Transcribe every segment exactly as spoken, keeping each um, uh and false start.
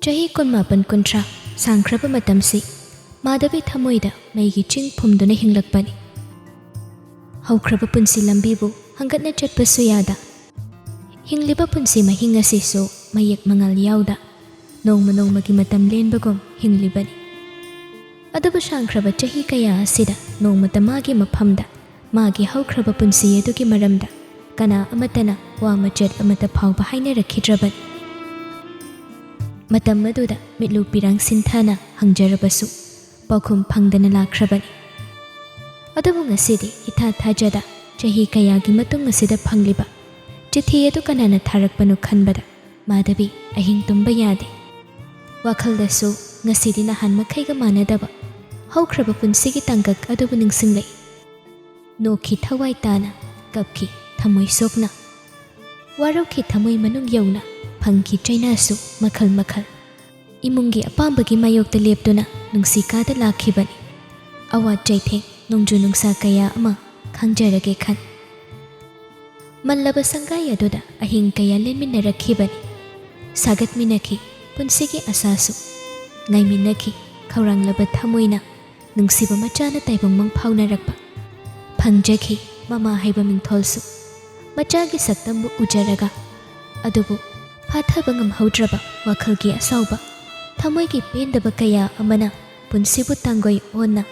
ꯆꯍꯤ ꯀꯨꯟꯃꯥꯄꯟ ꯀꯨꯟꯊ꯭ꯔꯥ ꯁꯥꯡꯈ꯭ꯔꯕ ꯃꯇꯝꯁꯤ ꯃꯥꯙꯕꯤ ꯊꯃꯣꯏꯗ ꯃꯩꯒꯤ ꯆꯤꯡ ꯐꯨꯝꯗꯨꯅ ꯍꯤꯡꯂꯛꯄꯅꯤ꯫ ꯍꯧꯈ꯭ꯔꯕ ꯄꯨꯟꯁꯤ ꯂꯝꯕꯤꯕꯨ ꯍꯪꯒꯠꯅ ꯆꯠꯄꯁꯨ ꯌꯥꯗ, ꯍꯤꯡꯂꯤꯕ ꯄꯨꯟꯁꯤ ꯃꯍꯤꯡ ꯑꯁꯤꯁꯨ ꯃꯌꯦꯛ ꯃꯉꯥꯜ ꯌꯥꯎꯗ ꯅꯣꯡꯃ ꯅꯣꯡꯃꯒꯤ ꯃꯇꯝ ꯂꯦꯟꯕꯒꯨꯝ ꯍꯤꯡꯂꯤꯕꯅꯤ꯫ ꯑꯗꯨꯕꯨ ꯁꯥꯡꯈ꯭ꯔꯕ ꯆꯍꯤ ꯀꯌꯥ ꯑꯁꯤꯗ ꯅꯣꯡꯃꯇ ꯃꯥꯒꯤ ꯃꯐꯝꯗ ꯃꯥꯒꯤ ꯍꯧꯈ꯭ꯔꯕ ꯄꯨꯟꯁꯤ ꯑꯗꯨꯒꯤ ꯃꯔꯝꯗ ꯀꯅꯥ ꯑꯃꯠꯇꯅ ꯋꯥ ꯃꯆꯦꯠ ꯑꯃꯠꯇ ꯐꯥꯎꯕ ꯍꯥꯏꯅꯔꯛꯈꯤꯗ꯭ꯔꯕꯅꯤ꯫ ꯃꯇꯝ ꯑꯗꯨꯗ ꯃꯤꯠꯂꯨ ꯄꯤꯔꯥꯡ ꯁꯤꯟꯊꯅ ꯍꯪꯖꯔꯕꯁꯨ ꯄꯥꯎꯈꯨꯝ ꯐꯪꯗꯅ ꯂꯥꯛꯈ꯭ꯔꯕꯅꯤ꯫ ꯑꯗꯨꯕꯨ ꯉꯁꯤꯗꯤ ꯏꯊꯥ ꯊꯥꯖꯗ ꯆꯍꯤ ꯀꯌꯥꯒꯤ ꯃꯇꯨꯡ ꯑꯁꯤꯗ ꯐꯪꯂꯤꯕ ꯆꯤꯊꯤ ꯑꯗꯨ ꯀꯅꯥꯅ ꯊꯥꯔꯛꯄꯅꯣ ꯈꯟꯕꯗ ꯃꯥꯙꯕꯤ ꯑꯍꯤꯡ ꯇꯨꯝꯕ ꯌꯥꯗꯦ꯫ ꯋꯥꯈꯜꯗꯁꯨ ꯉꯁꯤꯗꯤ ꯅꯍꯥꯟ ꯃꯈꯩꯒ ꯃꯥꯟꯅꯗꯕ ꯍꯧꯈ꯭ꯔꯕ ꯄꯨꯟꯁꯤꯒꯤ ꯇꯥꯡꯀꯛ ꯑꯗꯨꯕꯨ ꯅꯤꯡꯁꯤꯡꯂꯛꯏ꯫ ꯅꯣꯛꯈꯤ ꯊꯋꯥꯏ ꯇꯥꯅ, ꯀꯞꯈꯤ ꯊꯃꯣꯏ ꯁꯣꯛꯅ, ꯋꯥꯔꯧꯈꯤ ꯊꯃꯣꯏ ꯃꯅꯨꯡ ꯌꯧꯅ, ꯐꯪꯈꯤ ꯆꯩꯅꯥꯁꯨ ꯃꯈꯜ ꯃꯈꯜ꯫ ꯏꯃꯨꯡꯒꯤ ꯑꯄꯥꯝꯕꯒꯤ ꯃꯥꯌꯣꯛꯇ ꯂꯦꯞꯇꯨꯅ ꯅꯨꯡꯁꯤ ꯀꯥꯗ ꯂꯥꯛꯈꯤꯕꯅꯤ꯫ ꯑꯋꯥ ꯆꯩꯊꯦꯡ, ꯅꯣꯡꯖꯨ ꯅꯨꯡꯁꯥ ꯀꯌꯥ ꯑꯃ ꯈꯪꯖꯔꯒꯦ ꯈꯟ꯫ ꯃꯜꯂꯕ ꯁꯪꯒꯥꯏ ꯑꯗꯨꯗ ꯑꯍꯤꯡ ꯀꯌꯥ ꯂꯦꯟꯃꯤꯟꯅꯔꯛꯈꯤꯕꯅꯤ꯫ ꯁꯥꯒꯠꯃꯤꯟꯅꯈꯤ ꯄꯨꯟꯁꯤꯒꯤ ꯑꯁꯥꯁꯨ꯫ ꯉꯥꯏꯃꯤꯟꯅꯈꯤ ꯈꯧꯔꯥꯡꯂꯕ ꯊꯃꯣꯏꯅ꯫ ꯅꯨꯡꯁꯤꯕ ꯃꯆꯥꯅ ꯇꯥꯏꯕꯪ ꯃꯪ ꯐꯥꯎꯅꯔꯛꯄ꯫ ꯐꯪꯖꯈꯤ ꯃꯃꯥ ꯍꯥꯏꯕ ꯃꯤꯡꯊꯣꯜꯁꯨ꯫ ꯃꯆꯥꯒꯤ ꯁꯛꯇꯝꯕꯨ ꯎꯖꯔꯒ꯫ ꯑꯗꯨꯕꯨ ꯐꯥꯊꯕ ꯉꯝꯍꯧꯗ꯭ꯔꯕ ꯋꯥꯈꯜꯒꯤ ꯑꯁꯥꯎꯕ, ꯊꯃꯣꯏꯒꯤ ꯄꯦꯟꯗꯕ ꯀꯌꯥ ꯑꯃꯅ ꯄꯨꯟꯁꯤꯕꯨ ꯇꯥꯡꯒꯣꯏ ꯑꯣꯟꯅ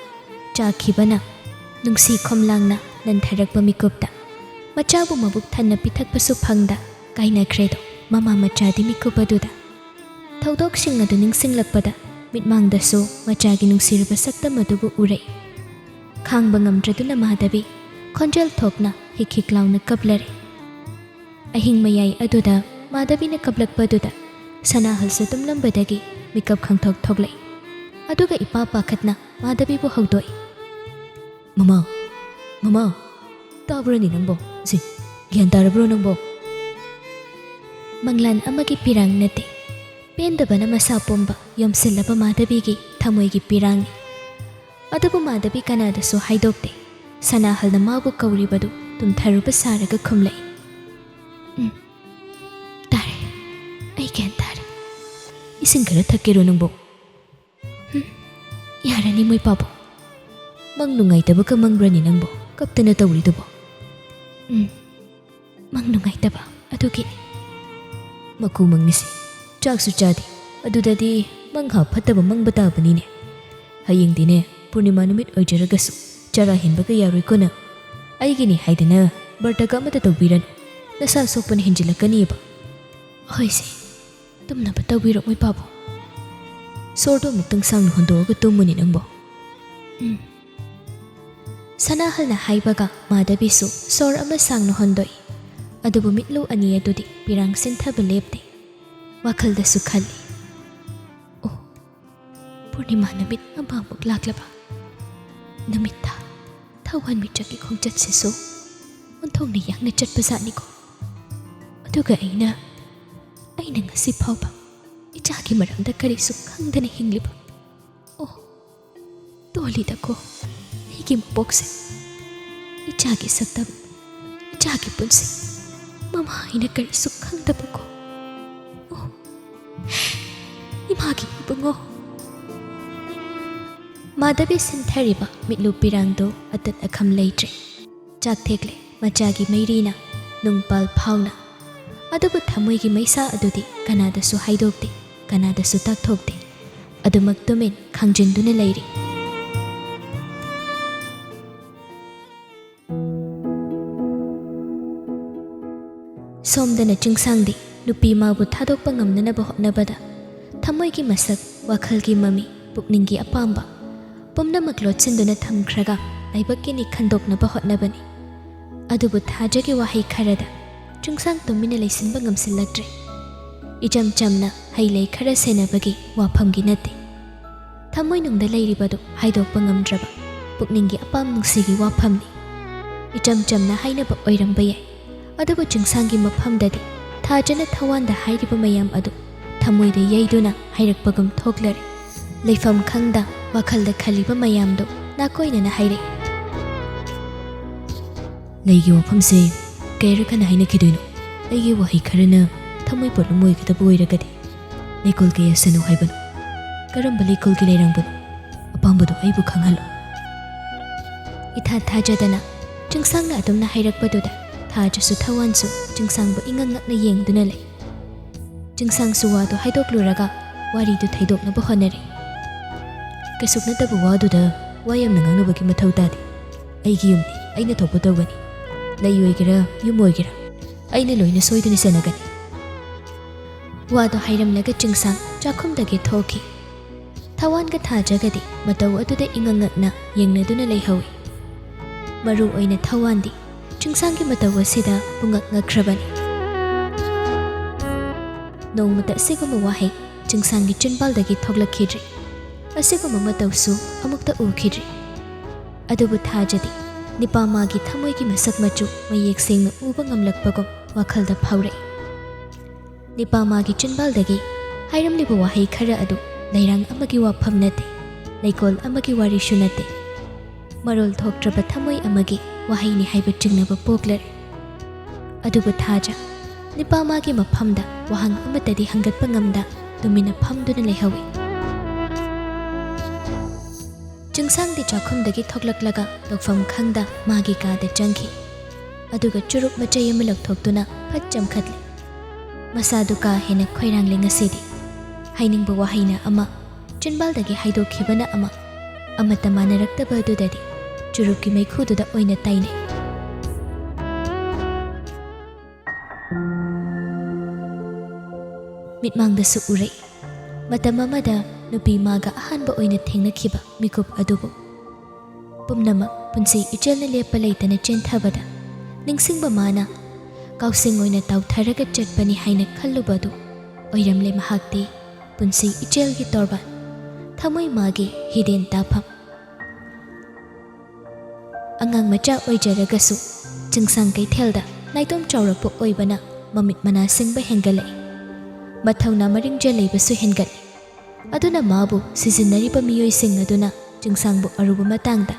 ꯆꯥꯈꯤꯕꯅ ꯅꯨꯡꯁꯤ ꯈꯣꯝꯂꯥꯡꯅ ꯅꯟꯊꯔꯛꯄ ꯃꯤꯀꯨꯞꯇ꯫ ꯃꯆꯥꯕꯨ ꯃꯕꯨꯛ ꯊꯟꯅ ꯄꯤꯊꯛꯄꯁꯨ ꯐꯪꯗ ꯀꯥꯏꯅꯈ꯭ꯔꯦꯗꯣ ꯃꯃꯥ ꯃꯆꯥꯗꯤ ꯃꯤꯀꯨꯞ ꯑꯗꯨꯗ꯫ ꯊꯧꯗꯣꯛꯁꯤꯡ ꯑꯗꯨ ꯅꯤꯡꯁꯤꯡꯂꯛꯄꯗ ꯃꯤꯠꯃꯥꯡꯗꯁꯨ ꯃꯆꯥꯒꯤ ꯅꯨꯡꯁꯤꯔꯕ ꯁꯛꯇꯝ ꯑꯗꯨꯕꯨ ꯎꯔꯛꯏ꯫ ꯈꯥꯡꯕ ꯉꯝꯗ꯭ꯔꯗꯨꯅ ꯃꯥꯙꯕꯤ ꯈꯣꯟꯖꯦꯜ ꯊꯣꯛꯅ ꯍꯤꯛ ꯍꯤꯛ ꯂꯥꯎꯅ ꯀꯞꯂꯔꯦ꯫ ꯑꯍꯤꯡ ꯃꯌꯥꯏ ꯑꯗꯨꯗ ꯃꯥꯙꯕꯤꯅ ꯀꯞꯂꯛꯄ ꯑꯗꯨꯗ ꯁꯅꯥꯍꯜꯁꯨ ꯇꯨꯝꯂꯝꯕꯗꯒꯤ ꯃꯤꯀꯞ ꯈꯪꯊꯣꯛ ꯊꯣꯛꯂꯛꯏ꯫ ꯑꯗꯨꯒ ꯏꯄꯥ ꯄꯥꯈꯠꯅ ꯃꯥꯙꯕꯤꯕꯨ ꯍꯧꯗꯣꯛꯏ꯫ "ꯃꯃꯥ, ꯃꯃꯥ, ꯇꯥꯕ꯭ꯔꯅꯦ ꯅꯪꯕꯣ? ꯁꯤ ꯒ꯭ꯌꯥꯟ ꯇꯥꯔꯕ꯭ꯔꯣ ꯅꯪꯕꯣ?" ꯃꯪꯂꯥꯟ ꯑꯃꯒꯤ ꯄꯤꯔꯥꯡ ꯅꯠꯇꯦ, ꯄꯦꯟꯗꯕꯅ ꯃꯁꯥ ꯄꯨꯝꯕ ꯌꯣꯝꯁꯤꯜꯂꯕ ꯃꯥꯙꯕꯤꯒꯤ ꯊꯃꯣꯏꯒꯤ ꯄꯤꯔꯥꯡꯅꯤ꯫ ꯑꯗꯨꯕꯨ ꯃꯥꯙꯕꯤ ꯀꯅꯥꯗꯁꯨ ꯍꯥꯏꯗꯣꯛꯇꯦ꯫ ꯁꯅꯥꯍꯜꯅ ꯃꯥꯕꯨ ꯀꯧꯔꯤꯕꯗꯨ ꯇꯨꯝꯊꯔꯨꯕ ꯁꯥꯔꯒ ꯈꯨꯝꯂꯛꯏ꯫ "ꯎꯝ, ꯇꯥꯔꯦ꯫ ꯑꯩ ꯒ꯭ꯌꯥꯟ ꯇꯥꯔꯦ꯫ ꯏꯁꯤꯡ ꯈꯔ ꯊꯛꯀꯦꯔꯣ ꯅꯪꯕꯣ? ꯍꯨꯝ, ꯌꯥꯔꯅꯤ ꯃꯣꯏ ꯄꯥꯕꯨꯡ꯫ ꯃꯪ ꯅꯨꯡꯉꯥꯏꯇꯕꯒ ꯃꯪꯕ꯭ꯔꯅꯤ ꯅꯪꯕꯣ ꯀꯞꯇꯅ ꯇꯧꯔꯤꯗꯨꯕꯣ? ꯎꯝ, ꯃꯪ ꯅꯨꯡꯉꯥꯏꯇꯕ ꯑꯗꯨꯒꯤꯅꯤ꯫ ꯃꯀꯨ ꯃꯪꯉꯤꯁꯦ ꯆꯥꯛꯁꯨ ꯆꯥꯗꯦ, ꯑꯗꯨꯗꯗꯤ ꯃꯪꯍꯥ ꯐꯠꯇꯕ ꯃꯪꯕ ꯇꯥꯕꯅꯤꯅꯦ꯫ ꯍꯌꯦꯡꯗꯤꯅꯦ ꯄꯨꯔꯅꯤꯃꯥ ꯅꯨꯃꯤꯠ ꯑꯣꯏꯖꯔꯒꯁꯨ ꯆꯔꯥ ꯍꯦꯟꯕꯒ ꯌꯥꯔꯣꯏꯀꯣ ꯅꯪ꯫ ꯑꯩꯒꯤꯅꯤ ꯍꯥꯏꯗꯅ ꯕ꯭ꯔꯇꯒ ꯑꯃꯠꯇ ꯇꯧꯕꯤꯔꯅꯨ, ꯅꯁꯥ ꯁꯣꯛꯄꯅ ꯍꯦꯟꯖꯤꯜꯂꯛꯀꯅꯤꯕ꯫ ꯍꯣꯏꯁꯦ, ꯇꯨꯝꯅꯕ ꯇꯧꯕꯤꯔꯣ ꯃꯣꯏ ꯄꯥꯕꯨꯡ꯫ ꯁꯣꯔꯗꯣ ꯑꯃꯨꯛꯇꯪ ꯁꯥꯡꯅ ꯍꯣꯟꯗꯣꯛꯑꯒ ꯇꯨꯝꯃꯨꯅꯦ ꯅꯪꯕꯣ꯫ ꯎꯝ꯫ ꯁꯅꯥꯍꯜꯅ ꯍꯥꯏꯕꯒ ꯃꯥꯙꯕꯤꯁꯨ ꯁꯣꯔ ꯑꯃ ꯁꯥꯡꯅ ꯍꯣꯟꯗꯣꯛꯏ꯫ ꯑꯗꯨꯕꯨ ꯃꯤꯠꯂꯨ ꯑꯅꯤ ꯑꯗꯨꯗꯤ ꯄꯤꯔꯥꯡ ꯁꯤꯟꯊꯕ ꯂꯦꯞꯇꯦ꯫ ꯋꯥꯈꯜꯗꯁꯨ ꯈꯜꯂꯤ, "ꯑꯣ, ꯄꯨꯔꯅꯤꯃꯥ ꯅꯨꯃꯤꯠ ꯑꯃꯃꯨꯛ ꯂꯥꯛꯂꯕ꯫ ꯅꯨꯃꯤꯠ ꯊꯥ, ꯊꯋꯥꯟꯃꯤꯆꯥꯛꯀꯤ ꯈꯣꯡꯆꯠꯁꯤꯁꯨ ꯑꯣꯟꯊꯣꯛꯅ ꯌꯥꯡꯅ ꯆꯠꯄꯖꯥꯠꯅꯤꯀꯣ꯫ ꯑꯗꯨꯒ ꯑꯩꯅ, ꯑꯩꯅ ꯉꯁꯤ ꯐꯥꯎꯕ ꯏꯆꯥꯒꯤ ꯃꯔꯝꯗ ꯀꯔꯤꯁꯨ ꯈꯪꯗꯅ ꯍꯤꯡꯂꯤꯕ꯫ ꯑꯣ, ꯇꯣꯜꯂꯤꯗꯀꯣ ꯑꯩꯒꯤ ꯃꯄꯣꯛꯁꯦ꯫ ꯏꯆꯥꯒꯤ ꯁꯛꯇꯝ, ꯏꯆꯥꯒꯤ ꯄꯨꯟꯁꯤ, ꯃꯃꯥ ꯍꯥꯏꯅ ꯀꯔꯤꯁꯨ ꯈꯪꯗꯕꯀꯣ꯫ ꯑꯣ, ꯏꯃꯥꯒꯤ ꯏꯕꯨꯡꯉꯣ꯫" ꯃꯥꯙꯕꯤ ꯁꯤꯟꯊꯔꯤꯕ ꯃꯤꯠꯂꯨ ꯄꯤꯔꯥꯡꯗꯣ ꯑꯇꯠ ꯑꯈꯝ ꯂꯩꯇ꯭ꯔꯦ꯫ ꯆꯥꯛ ꯊꯦꯛꯂꯦ ꯃꯆꯥꯒꯤ ꯃꯩꯔꯤꯅ, ꯅꯨꯡꯄꯥꯜ ꯐꯥꯎꯅ꯫ ꯑꯗꯨꯕꯨ ꯊꯃꯣꯏꯒꯤ ꯃꯩꯁꯥ ꯑꯗꯨꯗꯤ ꯀꯅꯥꯗꯁꯨ ꯍꯥꯏꯗꯣꯛꯇꯦ, ꯀꯅꯥꯗꯁꯨ ꯇꯥꯛꯊꯣꯛꯇꯦ꯫ ꯑꯗꯨꯃꯛ ꯇꯨꯃꯤꯟ ꯈꯥꯡꯖꯤꯟꯗꯨꯅ ꯂꯩꯔꯤ꯫ ꯁꯣꯝꯗꯅ ꯆꯤꯡꯁꯥꯡꯗꯤ ꯅꯨꯄꯤ ꯃꯥꯕꯨ ꯊꯥꯗꯣꯛꯄ ꯉꯝꯅꯅꯕ ꯍꯣꯠꯅꯕꯗ ꯊꯃꯣꯏꯒꯤ ꯃꯁꯛ, ꯋꯥꯈꯜꯒꯤ ꯃꯃꯤ, ꯄꯨꯛꯅꯤꯡꯒꯤ ꯑꯄꯥꯝꯕ ꯄꯨꯝꯅꯃꯛ ꯂꯣꯠꯁꯤꯟꯗꯨꯅ ꯊꯝꯈ꯭ꯔꯒ ꯂꯥꯏꯕꯛꯀꯤꯅꯤ ꯈꯟꯗꯣꯛꯅꯕ ꯍꯣꯠꯅꯕꯅꯤ꯫ ꯑꯗꯨꯕꯨ ꯊꯥꯖꯒꯤ ꯋꯥꯍꯩ ꯈꯔꯗ ꯆꯤꯡꯁꯥꯡ ꯇꯨꯃꯤꯟꯅ ꯂꯩꯁꯤꯟꯕ ꯉꯝꯁꯤꯜꯂꯛꯇ꯭ꯔꯦ꯫ ꯏꯆꯝ ꯆꯝꯅ ꯍꯩ ꯂꯩ ꯈꯔ ꯁꯦꯟꯅꯕꯒꯤ ꯋꯥꯐꯝꯒꯤ ꯅꯠꯇꯦ꯫ ꯊꯃꯣꯏꯅꯨꯡꯗ ꯂꯩꯔꯤꯕꯗꯨ ꯍꯥꯏꯗꯣꯛꯄ ꯉꯝꯗ꯭ꯔꯕ ꯄꯨꯛꯅꯤꯡꯒꯤ ꯑꯄꯥꯝ ꯅꯨꯡꯁꯤꯒꯤ ꯋꯥꯐꯝꯅꯤ꯫ ꯏꯆꯝ ꯆꯝꯅ ꯍꯥꯏꯅꯕ ꯑꯣꯏꯔꯝꯕ ꯌꯥꯏ, ꯑꯗꯨꯕꯨ ꯆꯤꯡꯁꯥꯡꯒꯤ ꯃꯐꯝꯗꯗꯤ ꯊꯥꯖꯅ ꯊꯋꯥꯟꯗ ꯍꯥꯏꯔꯤꯕ ꯃꯌꯥꯝ ꯑꯗꯨ ꯊꯃꯣꯏꯗ ꯌꯩꯗꯨꯅ ꯍꯥꯏꯔꯛꯄꯒꯨꯝ ꯊꯣꯛꯂꯔꯦ꯫ ꯂꯩꯐꯝ ꯈꯪꯗ ꯋꯥꯈꯜꯗ ꯈꯜꯂꯤꯕ ꯃꯌꯥꯝꯗꯨ ꯅꯥꯀꯣꯏꯅꯅ ꯍꯥꯏꯔꯛꯏ꯫ "ꯂꯩꯒꯤ ꯋꯥꯐꯝꯁꯦ ꯀꯌꯥꯔꯛ ꯍꯟꯅ ꯍꯥꯏꯅꯈꯤꯗꯣꯏꯅꯣ? ꯑꯩꯒꯤ ꯋꯥꯍꯩ ꯈꯔꯅ ꯊꯃꯣꯏ ꯄꯣꯠꯂꯨꯝ ꯑꯣꯏꯒꯗꯕ ꯑꯣꯏꯔꯒꯗꯤ?" ꯂꯩꯀꯣꯜ ꯀꯌꯥ ꯁꯅꯨ ꯍꯥꯏꯕꯅꯣ? ꯀꯔꯝꯕ ꯂꯩꯀꯣꯜꯒꯤ ꯂꯩꯔꯪꯕꯅꯣ? ꯑꯄꯥꯝꯕꯗꯨ ꯑꯩꯕꯨ ꯈꯪꯍꯜꯂꯨ꯫ ꯏꯊꯥ ꯊꯥꯖꯗꯅ ꯆꯤꯡꯁꯥꯡꯅ ꯑꯗꯨꯝꯅ ꯍꯥꯏꯔꯛꯄꯗꯨꯗ ꯊꯥꯖꯁꯨ ꯊꯋꯥꯟꯁꯨ ꯆꯤꯡꯁꯥꯡꯕꯨ ꯏꯉꯛ ꯉꯛꯅ ꯌꯦꯡꯗꯨꯅ ꯂꯩ꯫ ꯆꯤꯡꯁꯥꯡꯁꯨ ꯋꯥꯗꯨ ꯍꯥꯏꯗꯣꯛꯂꯨꯔꯒ ꯋꯥꯔꯤꯗꯨ ꯊꯩꯗꯣꯛꯅꯕ ꯍꯣꯠꯅꯔꯤ꯫ ꯀꯩꯁꯨ ꯅꯠꯇꯕ ꯋꯥꯗꯨꯗ ꯋꯥ ꯌꯥꯝꯅ ꯉꯥꯡꯅꯕꯒꯤ ꯃꯊꯧ ꯇꯥꯗꯦ꯫ ꯑꯩꯒꯤ ꯌꯨꯝꯅꯤ, ꯑꯩꯅ ꯊꯣꯛꯄ ꯇꯧꯒꯅꯤ꯫ ꯂꯩ ꯑꯣꯏꯒꯦꯔꯥ, ꯌꯨꯝ ꯑꯣꯏꯒꯦꯔꯥ, ꯑꯩꯅ ꯂꯣꯏꯅ ꯁꯣꯏꯗꯅ ꯁꯦꯟꯅꯒꯅꯤ꯫ ꯋꯥꯗꯨ ꯍꯥꯏꯔꯝꯂꯒ ꯆꯤꯡꯁꯥꯡ ꯆꯥꯛꯈꯨꯝꯗꯒꯤ ꯊꯣꯛꯈꯤ꯫ ꯊꯋꯥꯟꯒ ꯊꯥꯖꯒꯗꯤ ꯃꯇꯧ ꯑꯗꯨꯗ ꯏꯉꯛ ꯉꯛꯅ ꯌꯦꯡꯅꯗꯨꯅ ꯂꯩꯍꯧꯏ꯫ ꯃꯔꯨ ꯑꯣꯏꯅ ꯊꯋꯥꯟꯗꯤ ꯆꯤꯡꯁꯥꯡꯒꯤ ꯃꯇꯧ ꯑꯁꯤꯗ ꯄꯨꯡꯉꯛ ꯉꯛꯈ꯭ꯔꯕꯅꯤ꯫ ꯅꯣꯡꯃꯇ ꯑꯁꯤꯒꯨꯝꯕ ꯋꯥꯍꯩ ꯆꯤꯡꯁꯥꯡꯒꯤ ꯆꯤꯟꯕꯥꯜꯗꯒꯤ ꯊꯣꯛꯂꯛꯈꯤꯗ꯭ꯔꯤ꯫ ꯑꯁꯤꯒꯨꯝꯕ ꯃꯇꯧꯁꯨ ꯑꯃꯨꯛꯇ ꯎꯈꯤꯗ꯭ꯔꯤ꯫ ꯑꯗꯨꯕꯨ ꯊꯥꯖꯗꯤ ꯅꯤꯄꯥ ꯃꯥꯒꯤ ꯊꯃꯣꯏꯒꯤ ꯃꯁꯛ ꯃꯆꯨ ꯃꯌꯦꯛ ꯁꯦꯡꯅ ꯎꯕ ꯉꯝꯂꯛꯄꯒꯨꯝ ꯋꯥꯈꯜꯗ ꯐꯥꯎꯔꯛꯏ꯫ ꯅꯤꯄꯥ ꯃꯥꯒꯤ ꯆꯤꯟꯕꯥꯜꯗꯒꯤ ꯍꯥꯏꯔꯝꯂꯤꯕ ꯋꯥꯍꯩ ꯈꯔ ꯑꯗꯨ ꯂꯩꯔꯥꯡ ꯑꯃꯒꯤ ꯋꯥꯐꯝ ꯅꯠꯇꯦ, ꯂꯩꯀꯣꯜ ꯑꯃꯒꯤ ꯋꯥꯔꯤꯁꯨ ꯅꯠꯇꯦ꯫ ꯃꯔꯣꯜ ꯊꯣꯛꯇ꯭ꯔꯕ ꯊꯃꯣꯏ ꯑꯃꯒꯤ ꯋꯥꯍꯩꯅꯤ ꯍꯥꯏꯕ ꯆꯤꯡꯅꯕ ꯄꯣꯛꯂꯔꯦ꯫ ꯑꯗꯨꯕꯨ ꯊꯥꯖ ꯅꯤꯄꯥ ꯃꯥꯒꯤ ꯃꯐꯝꯗ ꯋꯥꯍꯪ ꯑꯃꯠꯇꯗꯤ ꯍꯪꯒꯠꯄ ꯉꯝꯗ ꯇꯨꯃꯤꯟꯅ ꯐꯝꯗꯨꯅ ꯂꯩꯍꯧꯏ꯫ ꯆꯤꯡꯁꯥꯡꯗꯤ ꯆꯥꯛꯈꯨꯝꯗꯒꯤ ꯊꯣꯛꯂꯛꯂꯒ ꯇꯧꯐꯝ ꯈꯪꯗ ꯃꯥꯒꯤ ꯀꯥꯗ ꯆꯪꯈꯤ꯫ ꯑꯗꯨꯒ ꯆꯨꯔꯨꯞ ꯃꯆꯩ ꯑꯃ ꯂꯧꯊꯣꯛꯇꯨꯅ ꯐꯠ ꯆꯝꯈꯠꯂꯤ꯫ ꯃꯁꯥꯗꯨ ꯀꯥ ꯍꯦꯟꯅ ꯈꯣꯏꯔꯥꯡꯂꯦ ꯉꯁꯤꯗꯤ꯫ ꯍꯥꯏꯅꯤꯡꯕ ꯋꯥꯍꯩꯅ ꯑꯃ, ꯆꯤꯟꯕꯥꯜꯗꯒꯤ ꯍꯥꯏꯗꯣꯛꯈꯤꯕꯅ ꯑꯃ, ꯑꯃꯠꯇ ꯃꯥꯟꯅꯔꯛꯇꯕ ꯑꯗꯨꯗꯗꯤ ꯆꯨꯔꯨꯞꯀꯤ ꯃꯩꯈꯨꯗꯨꯗ ꯑꯣꯏꯅ ꯇꯥꯏꯅꯩ꯫ ꯃꯤꯠꯃꯥꯡꯗꯁꯨ ꯎꯔꯛꯏ꯫ ꯃꯇꯝ ꯑꯃꯗ ꯅꯨꯄꯤ ꯃꯥꯒ ꯑꯍꯥꯟꯕ ꯑꯣꯏꯅ ꯊꯦꯡꯅꯈꯤꯕ ꯃꯤꯀꯨꯞ ꯑꯗꯨꯕꯨ꯫ ꯄꯨꯝꯅꯃꯛ ꯄꯨꯟꯁꯤ ꯏꯆꯦꯜꯅ ꯂꯦꯞꯄ ꯂꯩꯇꯅ ꯆꯦꯟꯊꯕꯗ ꯅꯤꯡꯁꯤꯡꯕ ꯃꯥꯅ ꯀꯥꯎꯁꯤꯡ ꯑꯣꯏꯅ ꯇꯥꯎꯊꯔꯒ ꯆꯠꯄꯅꯤ ꯍꯥꯏꯅ ꯈꯜꯂꯨꯕ ꯑꯗꯨ ꯑꯣꯏꯔꯝꯂꯦ ꯃꯍꯥꯛꯇꯤ꯫ ꯄꯨꯟꯁꯤ ꯏꯆꯦꯜꯒꯤ ꯇꯣꯔꯕꯥꯟ, ꯊꯃꯣꯏ ꯃꯥꯒꯤ ꯍꯤꯗꯦꯟ ꯇꯥꯐꯝ꯫ ꯑꯉꯥꯡ ꯃꯆꯥ ꯑꯣꯏꯖꯔꯒꯁꯨ ꯆꯤꯡꯁꯥꯡ ꯀꯩꯊꯦꯜꯗ ꯅꯥꯏꯇꯣꯝ ꯆꯥꯎꯔꯛꯄ ꯑꯣꯏꯕꯅ ꯃꯃꯤꯠ ꯃꯅꯥ ꯁꯤꯡꯕ ꯍꯦꯟꯒꯠꯂꯛꯏ꯫ ꯃꯊꯧꯅꯥ ꯃꯔꯤꯡꯖ ꯂꯩꯕꯁꯨ ꯍꯦꯟꯒꯠꯂꯤ꯫ ꯑꯗꯨꯅ ꯃꯥꯕꯨ ꯁꯤꯖꯤꯟꯅꯔꯤꯕ ꯃꯤꯑꯣꯏꯁꯤꯡ ꯑꯗꯨꯅ ꯆꯤꯡꯁꯥꯡꯕꯨ ꯑꯔꯨꯕ ꯃꯇꯥꯡꯗ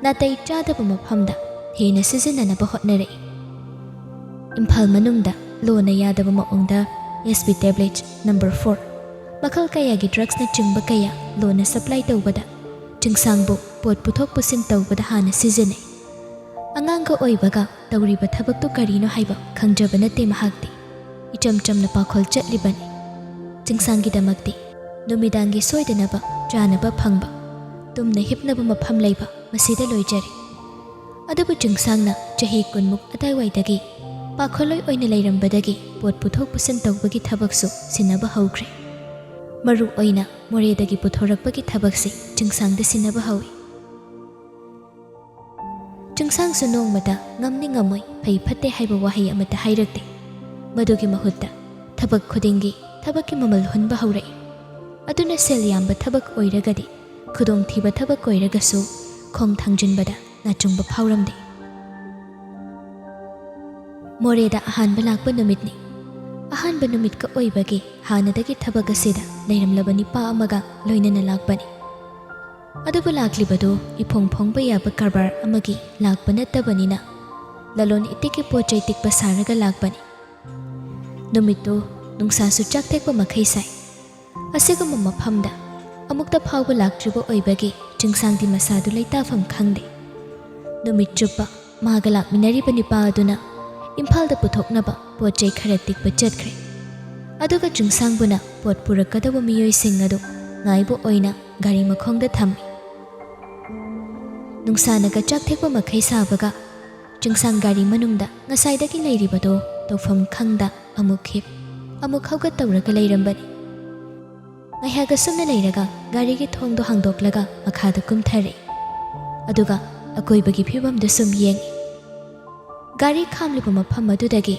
ꯅꯥꯇꯩ ꯆꯥꯗꯕ ꯃꯐꯝꯗ ꯍꯦꯟꯅ ꯁꯤꯖꯤꯟꯅꯅꯕ ꯍꯣꯠꯅꯔꯛꯏ꯫ ꯏꯝꯐꯥꯜ ꯃꯅꯨꯡꯗ ꯂꯣꯅ ꯌꯥꯗꯕ ꯃꯑꯣꯡꯗ S P tablet number four ꯃꯈꯜ ꯀꯌꯥꯒꯤ ꯗ꯭ꯔꯒꯁꯅꯆꯤꯡꯕ ꯀꯌꯥ ꯂꯣꯟꯅ ꯁꯄ꯭ꯂꯥꯏ ꯇꯧꯕꯗ ꯆꯤꯡꯁꯥꯡꯕꯨ ꯄꯣꯠ ꯄꯨꯊꯣꯛ ꯄꯨꯁꯤꯟ ꯇꯧꯕꯗ ꯍꯥꯟꯅ ꯁꯤꯖꯤꯟꯅꯩ꯫ ꯑꯉꯥꯡꯒ ꯑꯣꯏꯕꯒ ꯇꯧꯔꯤꯕ ꯊꯕꯛꯇꯨ ꯀꯔꯤꯅꯣ ꯍꯥꯏꯕ ꯈꯪꯖꯕ ꯅꯠꯇꯦ ꯃꯍꯥꯛꯇꯤ꯫ ꯏꯆꯝ ꯆꯝꯅ ꯄꯥꯈꯣꯜ ꯆꯠꯂꯤꯕꯅꯤ꯫ ꯆꯤꯡꯁꯥꯡꯒꯤꯗꯃꯛꯇꯤ ꯅꯨꯃꯤꯗꯥꯡꯒꯤ ꯁꯣꯏꯗꯅꯕ ꯆꯥꯅꯕ ꯐꯪꯕ, ꯇꯨꯝꯅ ꯍꯤꯞꯅꯕ ꯃꯐꯝ ꯂꯩꯕ ꯃꯁꯤꯗ ꯂꯣꯏꯖꯔꯦ꯫ ꯑꯗꯨꯕꯨ ꯆꯤꯡꯁꯥꯡꯅ ꯆꯍꯤ ꯀꯨꯟꯃꯨꯛ ꯑꯗꯥꯏꯋꯥꯏꯗꯒꯤ ꯄꯥꯈꯣꯜꯂꯣꯏ ꯑꯣꯏꯅ ꯂꯩꯔꯝꯕꯗꯒꯤ ꯄꯣꯠ ꯄꯨꯊꯣꯛ ꯄꯨꯁꯤꯟ ꯇꯧꯕꯒꯤ ꯊꯕꯛꯁꯨ ꯁꯤꯟꯅꯕ ꯍꯧꯈ꯭ꯔꯦ꯫ ꯃꯔꯨ ꯑꯣꯏꯅ ꯃꯣꯔꯦꯗꯒꯤ ꯄꯨꯊꯣꯔꯛꯄꯒꯤ ꯊꯕꯛꯁꯤ ꯆꯤꯡꯁꯥꯡꯗ ꯁꯤꯟꯅꯕ ꯍꯧꯏ꯫ ꯆꯤꯡꯁꯥꯡꯁꯨ ꯅꯣꯡꯃꯇ ꯉꯝꯅꯤ ꯉꯝꯃꯣꯏ, ꯐꯩ ꯐꯠꯇꯦ ꯍꯥꯏꯕ ꯋꯥꯍꯩ ꯑꯃꯠꯇ ꯍꯥꯏꯔꯛꯇꯦ꯫ ꯃꯗꯨꯒꯤ ꯃꯍꯨꯠꯇ ꯊꯕꯛ ꯈꯨꯗꯤꯡꯒꯤ ꯊꯕꯛꯀꯤ ꯃꯃꯜ ꯍꯨꯟꯕ ꯍꯧꯔꯛꯏ꯫ ꯑꯗꯨꯅ ꯁꯦꯜ ꯌꯥꯝꯕ ꯊꯕꯛ ꯑꯣꯏꯔꯒꯗꯤ, ꯈꯨꯗꯣꯡꯊꯤꯕ ꯊꯕꯛ ꯑꯣꯏꯔꯒꯁꯨ ꯈꯣꯡ ꯊꯥꯡꯖꯤꯟꯕꯗ ꯅꯥꯆꯨꯡꯕ ꯐꯥꯎꯔꯝꯗꯦ꯫ ꯃꯣꯔꯦꯗ ꯑꯍꯥꯟꯕ ꯂꯥꯛꯄ ꯅꯨꯃꯤꯠꯅꯤ꯫ ꯑꯍꯥꯟꯕ ꯅꯨꯃꯤꯠꯀ ꯑꯣꯏꯕꯒꯤ ꯍꯥꯟꯅꯗꯒꯤ ꯊꯕꯛ ꯑꯁꯤꯗ ꯂꯩꯔꯝꯂꯕ ꯅꯤꯄꯥ ꯑꯃꯒ ꯂꯣꯏꯅꯅ ꯂꯥꯛꯄꯅꯤ꯫ ꯑꯗꯨꯕꯨ ꯂꯥꯛꯂꯤꯕꯗꯨ ꯏꯐꯣꯡ ꯐꯣꯡꯕ ꯌꯥꯕ ꯀꯔꯕꯥꯔ ꯑꯃꯒꯤ ꯂꯥꯛꯄ ꯅꯠꯇꯕꯅꯤꯅ, ꯂꯂꯣꯟ ꯏꯇꯤꯛꯀꯤ ꯄꯣꯠ ꯆꯩ ꯇꯤꯛꯄ ꯁꯥꯔꯒ ꯂꯥꯛꯄꯅꯤ꯫ ꯅꯨꯃꯤꯠꯇꯨ ꯅꯨꯡꯁꯥꯁꯨ ꯆꯥꯛꯊꯦꯛꯄ ꯃꯈꯩ ꯁꯥꯏ꯫ ꯑꯁꯤꯒꯨꯝꯕ ꯃꯐꯝꯗ ꯑꯃꯨꯛꯇ ꯐꯥꯎꯕ ꯂꯥꯛꯇ꯭ꯔꯤꯕ ꯑꯣꯏꯕꯒꯤ ꯆꯤꯡꯁꯥꯡꯗꯤ ꯃꯁꯥꯗꯨ ꯂꯩꯇꯥꯐꯝ ꯈꯪꯗꯦ꯫ ꯅꯨꯃꯤꯠ ꯆꯨꯞꯄ ꯃꯥꯒ ꯂꯥꯛꯃꯤꯟꯅꯔꯤꯕ ꯅꯤꯄꯥ ꯑꯗꯨꯅ ꯏꯝꯐꯥꯜꯗ ꯄꯨꯊꯣꯛꯅꯕ ꯄꯣꯠ ꯆꯩ ꯈꯔ ꯇꯤꯛꯄ ꯆꯠꯈ꯭ꯔꯦ꯫ ꯑꯗꯨꯒ ꯆꯤꯡꯁꯥꯡꯕꯨꯅ ꯄꯣꯠ ꯄꯨꯔꯛꯀꯗꯧꯕ ꯃꯤꯑꯣꯏꯁꯤꯡ ꯑꯗꯨ ꯉꯥꯏꯕ ꯑꯣꯏꯅ ꯒꯥꯔꯤ ꯃꯈꯣꯡꯗ ꯊꯝꯃꯤ꯫ ꯅꯨꯡꯁꯥꯅꯒ ꯆꯥꯛꯊꯦꯛꯄ ꯃꯈꯩ ꯁꯥꯕꯒ ꯆꯤꯡꯁꯥꯡ ꯒꯥꯔꯤ ꯃꯅꯨꯡꯗ ꯉꯁꯥꯏꯗꯒꯤ ꯂꯩꯔꯤꯕꯗꯣ ꯇꯧꯐꯝ ꯈꯪꯗ ꯑꯃꯨꯛ ꯍꯤꯞ, ꯑꯃꯨꯛ ꯍꯧꯒꯠ ꯇꯧꯔꯒ ꯂꯩꯔꯝꯕꯅꯤ꯫ ꯉꯥꯏꯍꯥꯛ ꯑꯁꯨꯝꯅ ꯂꯩꯔꯒ ꯒꯥꯔꯤꯒꯤ ꯊꯣꯡꯗꯣ ꯍꯥꯡꯗꯣꯛꯂꯒ ꯃꯈꯥꯗ ꯀꯨꯝꯊꯔꯛꯏ꯫ ꯑꯗꯨꯒ ꯑꯀꯣꯏꯕꯒꯤ ꯐꯤꯕꯝꯗꯨ ꯁꯨꯝ ꯌꯦꯡꯏ꯫ ꯒꯥꯔꯤ ꯈꯥꯝꯂꯤꯕ ꯃꯐꯝ ꯑꯗꯨꯗꯒꯤ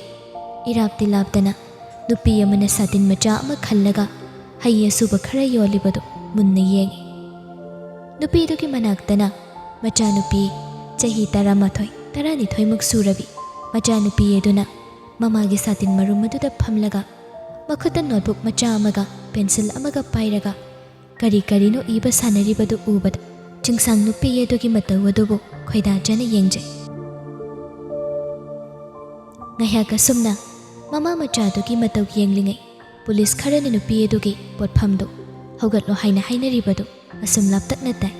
ꯏꯔꯥꯞꯇꯤ ꯂꯥꯞꯇꯅ ꯅꯨꯄꯤ ꯑꯃꯅ ꯁꯥꯇꯤꯟ ꯃꯆꯥ ꯑꯃ ꯈꯜꯂꯒ ꯍꯩ ꯑꯁꯨꯕ ꯈꯔ ꯌꯣꯜꯂꯤꯕꯗꯨ ꯃꯨꯟꯅ ꯌꯦꯡꯏ꯫ ꯅꯨꯄꯤꯗꯨꯒꯤ ꯃꯅꯥꯛꯇꯅ ꯃꯆꯥꯅꯨꯄꯤ ꯆꯍꯤ ꯇꯔꯥꯃꯥꯊꯣꯏ, ꯇꯔꯥꯅꯤꯊꯣꯏꯃꯨꯛ ꯁꯨꯔꯕꯤ ꯃꯆꯥꯅꯨꯄꯤ ꯑꯗꯨꯅ ꯃꯃꯥꯒꯤ ꯁꯥꯇꯤꯟ ꯃꯔꯨꯝ ꯑꯗꯨꯗ ꯐꯝꯂꯒ ꯃꯈꯨꯠꯇ ꯅꯣꯠꯕꯨꯛ ꯃꯆꯥ ꯑꯃꯒ ꯄꯦꯟꯁꯤꯜ ꯑꯃꯒ ꯄꯥꯏꯔꯒ ꯀꯔꯤ ꯀꯔꯤꯅꯣ ꯏꯕ ꯁꯥꯟꯅꯔꯤꯕꯗꯨ ꯎꯕꯗ ꯆꯤꯡꯁꯥꯡ ꯅꯨꯄꯤ ꯑꯗꯨꯒꯤ ꯃꯇꯧ ꯑꯗꯨꯕꯨ ꯈꯣꯏꯗꯥꯖꯅ ꯌꯦꯡꯖꯩ꯫ ꯉꯥꯏꯍꯥꯛ ꯑꯁꯨꯝꯅ ꯃꯃꯥ ꯃꯆꯥꯗꯨꯒꯤ ꯃꯇꯧ ꯌꯦꯡꯂꯤꯉꯩ ꯄꯨꯂꯤꯁ ꯈꯔꯅ ꯅꯨꯄꯤ ꯑꯗꯨꯒꯤ ꯄꯣꯠꯐꯝꯗꯨ ꯍꯧꯒꯠꯂꯣ ꯍꯥꯏꯅ ꯍꯥꯏꯅꯔꯤꯕꯗꯨ ꯑꯁꯨꯝ ꯂꯥꯞꯇꯛꯅ ꯇꯥꯏ꯫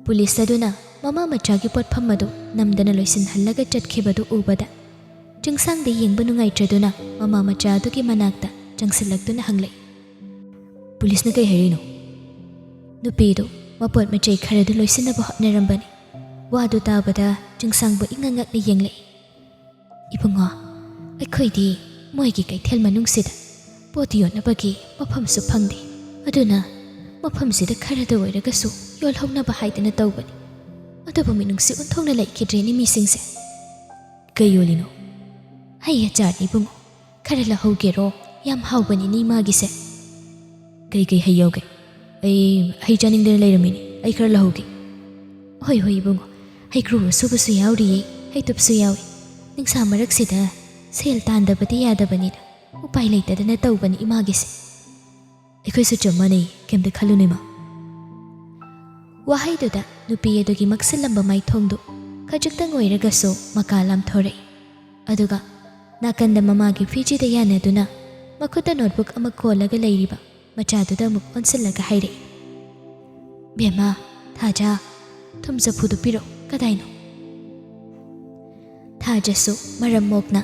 ꯄꯨꯂꯤꯁ ꯑꯗꯨꯅ ꯃꯃꯥ ꯃꯆꯥꯒꯤ ꯄꯣꯠꯐꯝ ꯑꯗꯨ ꯅꯝꯗꯅ ꯂꯣꯏꯁꯤꯟꯍꯜꯂꯒ ꯆꯠꯈꯤꯕꯗꯨ ꯎꯕꯗ, ꯆꯤꯡꯁꯥꯡꯗ ꯌꯦꯡꯕ ꯅꯨꯡꯉꯥꯏꯇ꯭ꯔꯗꯨꯅ ꯃꯃꯥ ꯃꯆꯥ ꯑꯗꯨꯒꯤ ꯃꯅꯥꯛꯇ ꯆꯪꯁꯤꯜꯂꯛꯇꯨꯅ ꯍꯪꯂꯛꯏ, "ꯄꯨꯂꯤꯁꯅ ꯀꯩ ꯍꯥꯏꯔꯤꯅꯣ?" ꯅꯨꯄꯤꯗꯨ ꯃꯄꯣꯠ ꯃꯆꯩ ꯈꯔꯗꯨ ꯂꯣꯏꯁꯤꯟꯅꯕ ꯍꯣꯠꯅꯔꯝꯕꯅꯤ꯫ ꯋꯥꯗꯨ ꯇꯥꯕꯗ ꯆꯤꯡꯁꯥꯡꯕꯨ ꯏꯉꯛ ꯉꯛꯅ ꯌꯦꯡꯂꯛꯏ꯫ "ꯏꯕꯨꯡꯉꯣ, ꯑꯩꯈꯣꯏꯗꯤ ꯃꯣꯏꯒꯤ ꯀꯩꯊꯦꯜ ꯃꯅꯨꯡꯁꯤꯗ ꯄꯣꯠ ꯌꯣꯟꯅꯕꯒꯤ ꯃꯐꯝꯁꯨ ꯐꯪꯗꯦ꯫ ꯑꯗꯨꯅ ꯃꯐꯝꯁꯤꯗ ꯈꯔꯗ ꯑꯣꯏꯔꯒꯁꯨ ꯌꯣꯜꯍꯧꯅꯕ ꯍꯥꯏꯗꯅ ꯇꯧꯕꯅꯤ꯫ ꯑꯗꯨꯕꯨ ꯃꯤꯅꯨꯡꯁꯤ ꯑꯣꯟꯊꯣꯛꯅ ꯂꯩꯈꯤꯗ꯭ꯔꯦꯅꯦ ꯃꯤꯁꯤꯡꯁꯦ꯫" "ꯀꯩ ꯌꯣꯜꯂꯤꯅꯣ?" "ꯍꯩ ꯑꯆꯥꯔꯅꯤ ꯏꯕꯨꯡꯉꯣ, ꯈꯔ ꯂꯧꯍꯧꯒꯦꯔꯣ? ꯌꯥꯝ ꯍꯥꯎꯕꯅꯤꯅꯦ ꯏꯃꯥꯒꯤꯁꯦ꯫" "ꯀꯩ ꯀꯩ ꯍꯩ ꯌꯥꯎꯒꯦ? ꯑꯩ ꯍꯩ ꯆꯥꯅꯤꯡꯗꯅ ꯂꯩꯔꯝꯃꯤꯅꯦ, ꯑꯩ ꯈꯔ ꯂꯧꯍꯧꯒꯦ꯫" "ꯍꯣꯏ ꯍꯣꯏ ꯏꯕꯨꯡꯉꯣ, ꯍꯩꯀ꯭ꯔꯨ ꯑꯁꯨꯕꯁꯨ ꯌꯥꯎꯔꯤꯌꯦ, ꯍꯩꯇꯨꯞꯁꯨ ꯌꯥꯎꯏ꯫ ꯅꯤꯡꯁꯥ ꯃꯔꯛꯁꯤꯗ ꯁꯦꯜ ꯇꯥꯟꯗꯕꯗꯤ ꯌꯥꯗꯕꯅꯤꯅ ꯎꯄꯥꯏ ꯂꯩꯇꯗꯅ ꯇꯧꯕꯅꯤ ꯏꯃꯥꯒꯤꯁꯦ꯫" "ꯑꯩꯈꯣꯏꯁꯨ ꯆꯞ ꯃꯥꯟꯅꯩ, ꯀꯩꯝꯇ ꯈꯜꯂꯨꯅꯨ ꯏꯃꯥ꯫" ꯋꯥꯍꯩꯗꯨꯗ ꯅꯨꯄꯤ ꯑꯗꯨꯒꯤ ꯃꯛꯁꯤꯜꯂꯝꯕ ꯃꯥꯏꯊꯣꯡꯗꯨ ꯈꯖꯤꯛꯇꯪ ꯑꯣꯏꯔꯒꯁꯨ ꯃꯀꯥ ꯂꯥꯝꯊꯣꯔꯛꯏ꯫ ꯑꯗꯨꯒ ꯅꯥꯀꯟꯗ ꯃꯃꯥꯒꯤ ꯐꯤꯖꯤꯗ ꯌꯥꯅꯗꯨꯅ ꯃꯈꯨꯠꯇ ꯅꯣꯠꯕꯨꯛ ꯑꯃ ꯀꯣꯜꯂꯒ ꯂꯩꯔꯤꯕ ꯃꯆꯥꯗꯨꯗ ꯑꯃꯨꯛ ꯑꯣꯟꯁꯤꯜꯂꯒ ꯍꯥꯏꯔꯛꯏ, "ꯕꯦꯝꯃ, ꯊꯥꯖ, ꯊꯨꯝ ꯆꯐꯨꯗꯨ ꯄꯤꯔꯛꯎ, ꯀꯗꯥꯏꯅꯣ?" ꯊꯥꯖꯁꯨ ꯃꯔꯝ ꯃꯣꯛꯅ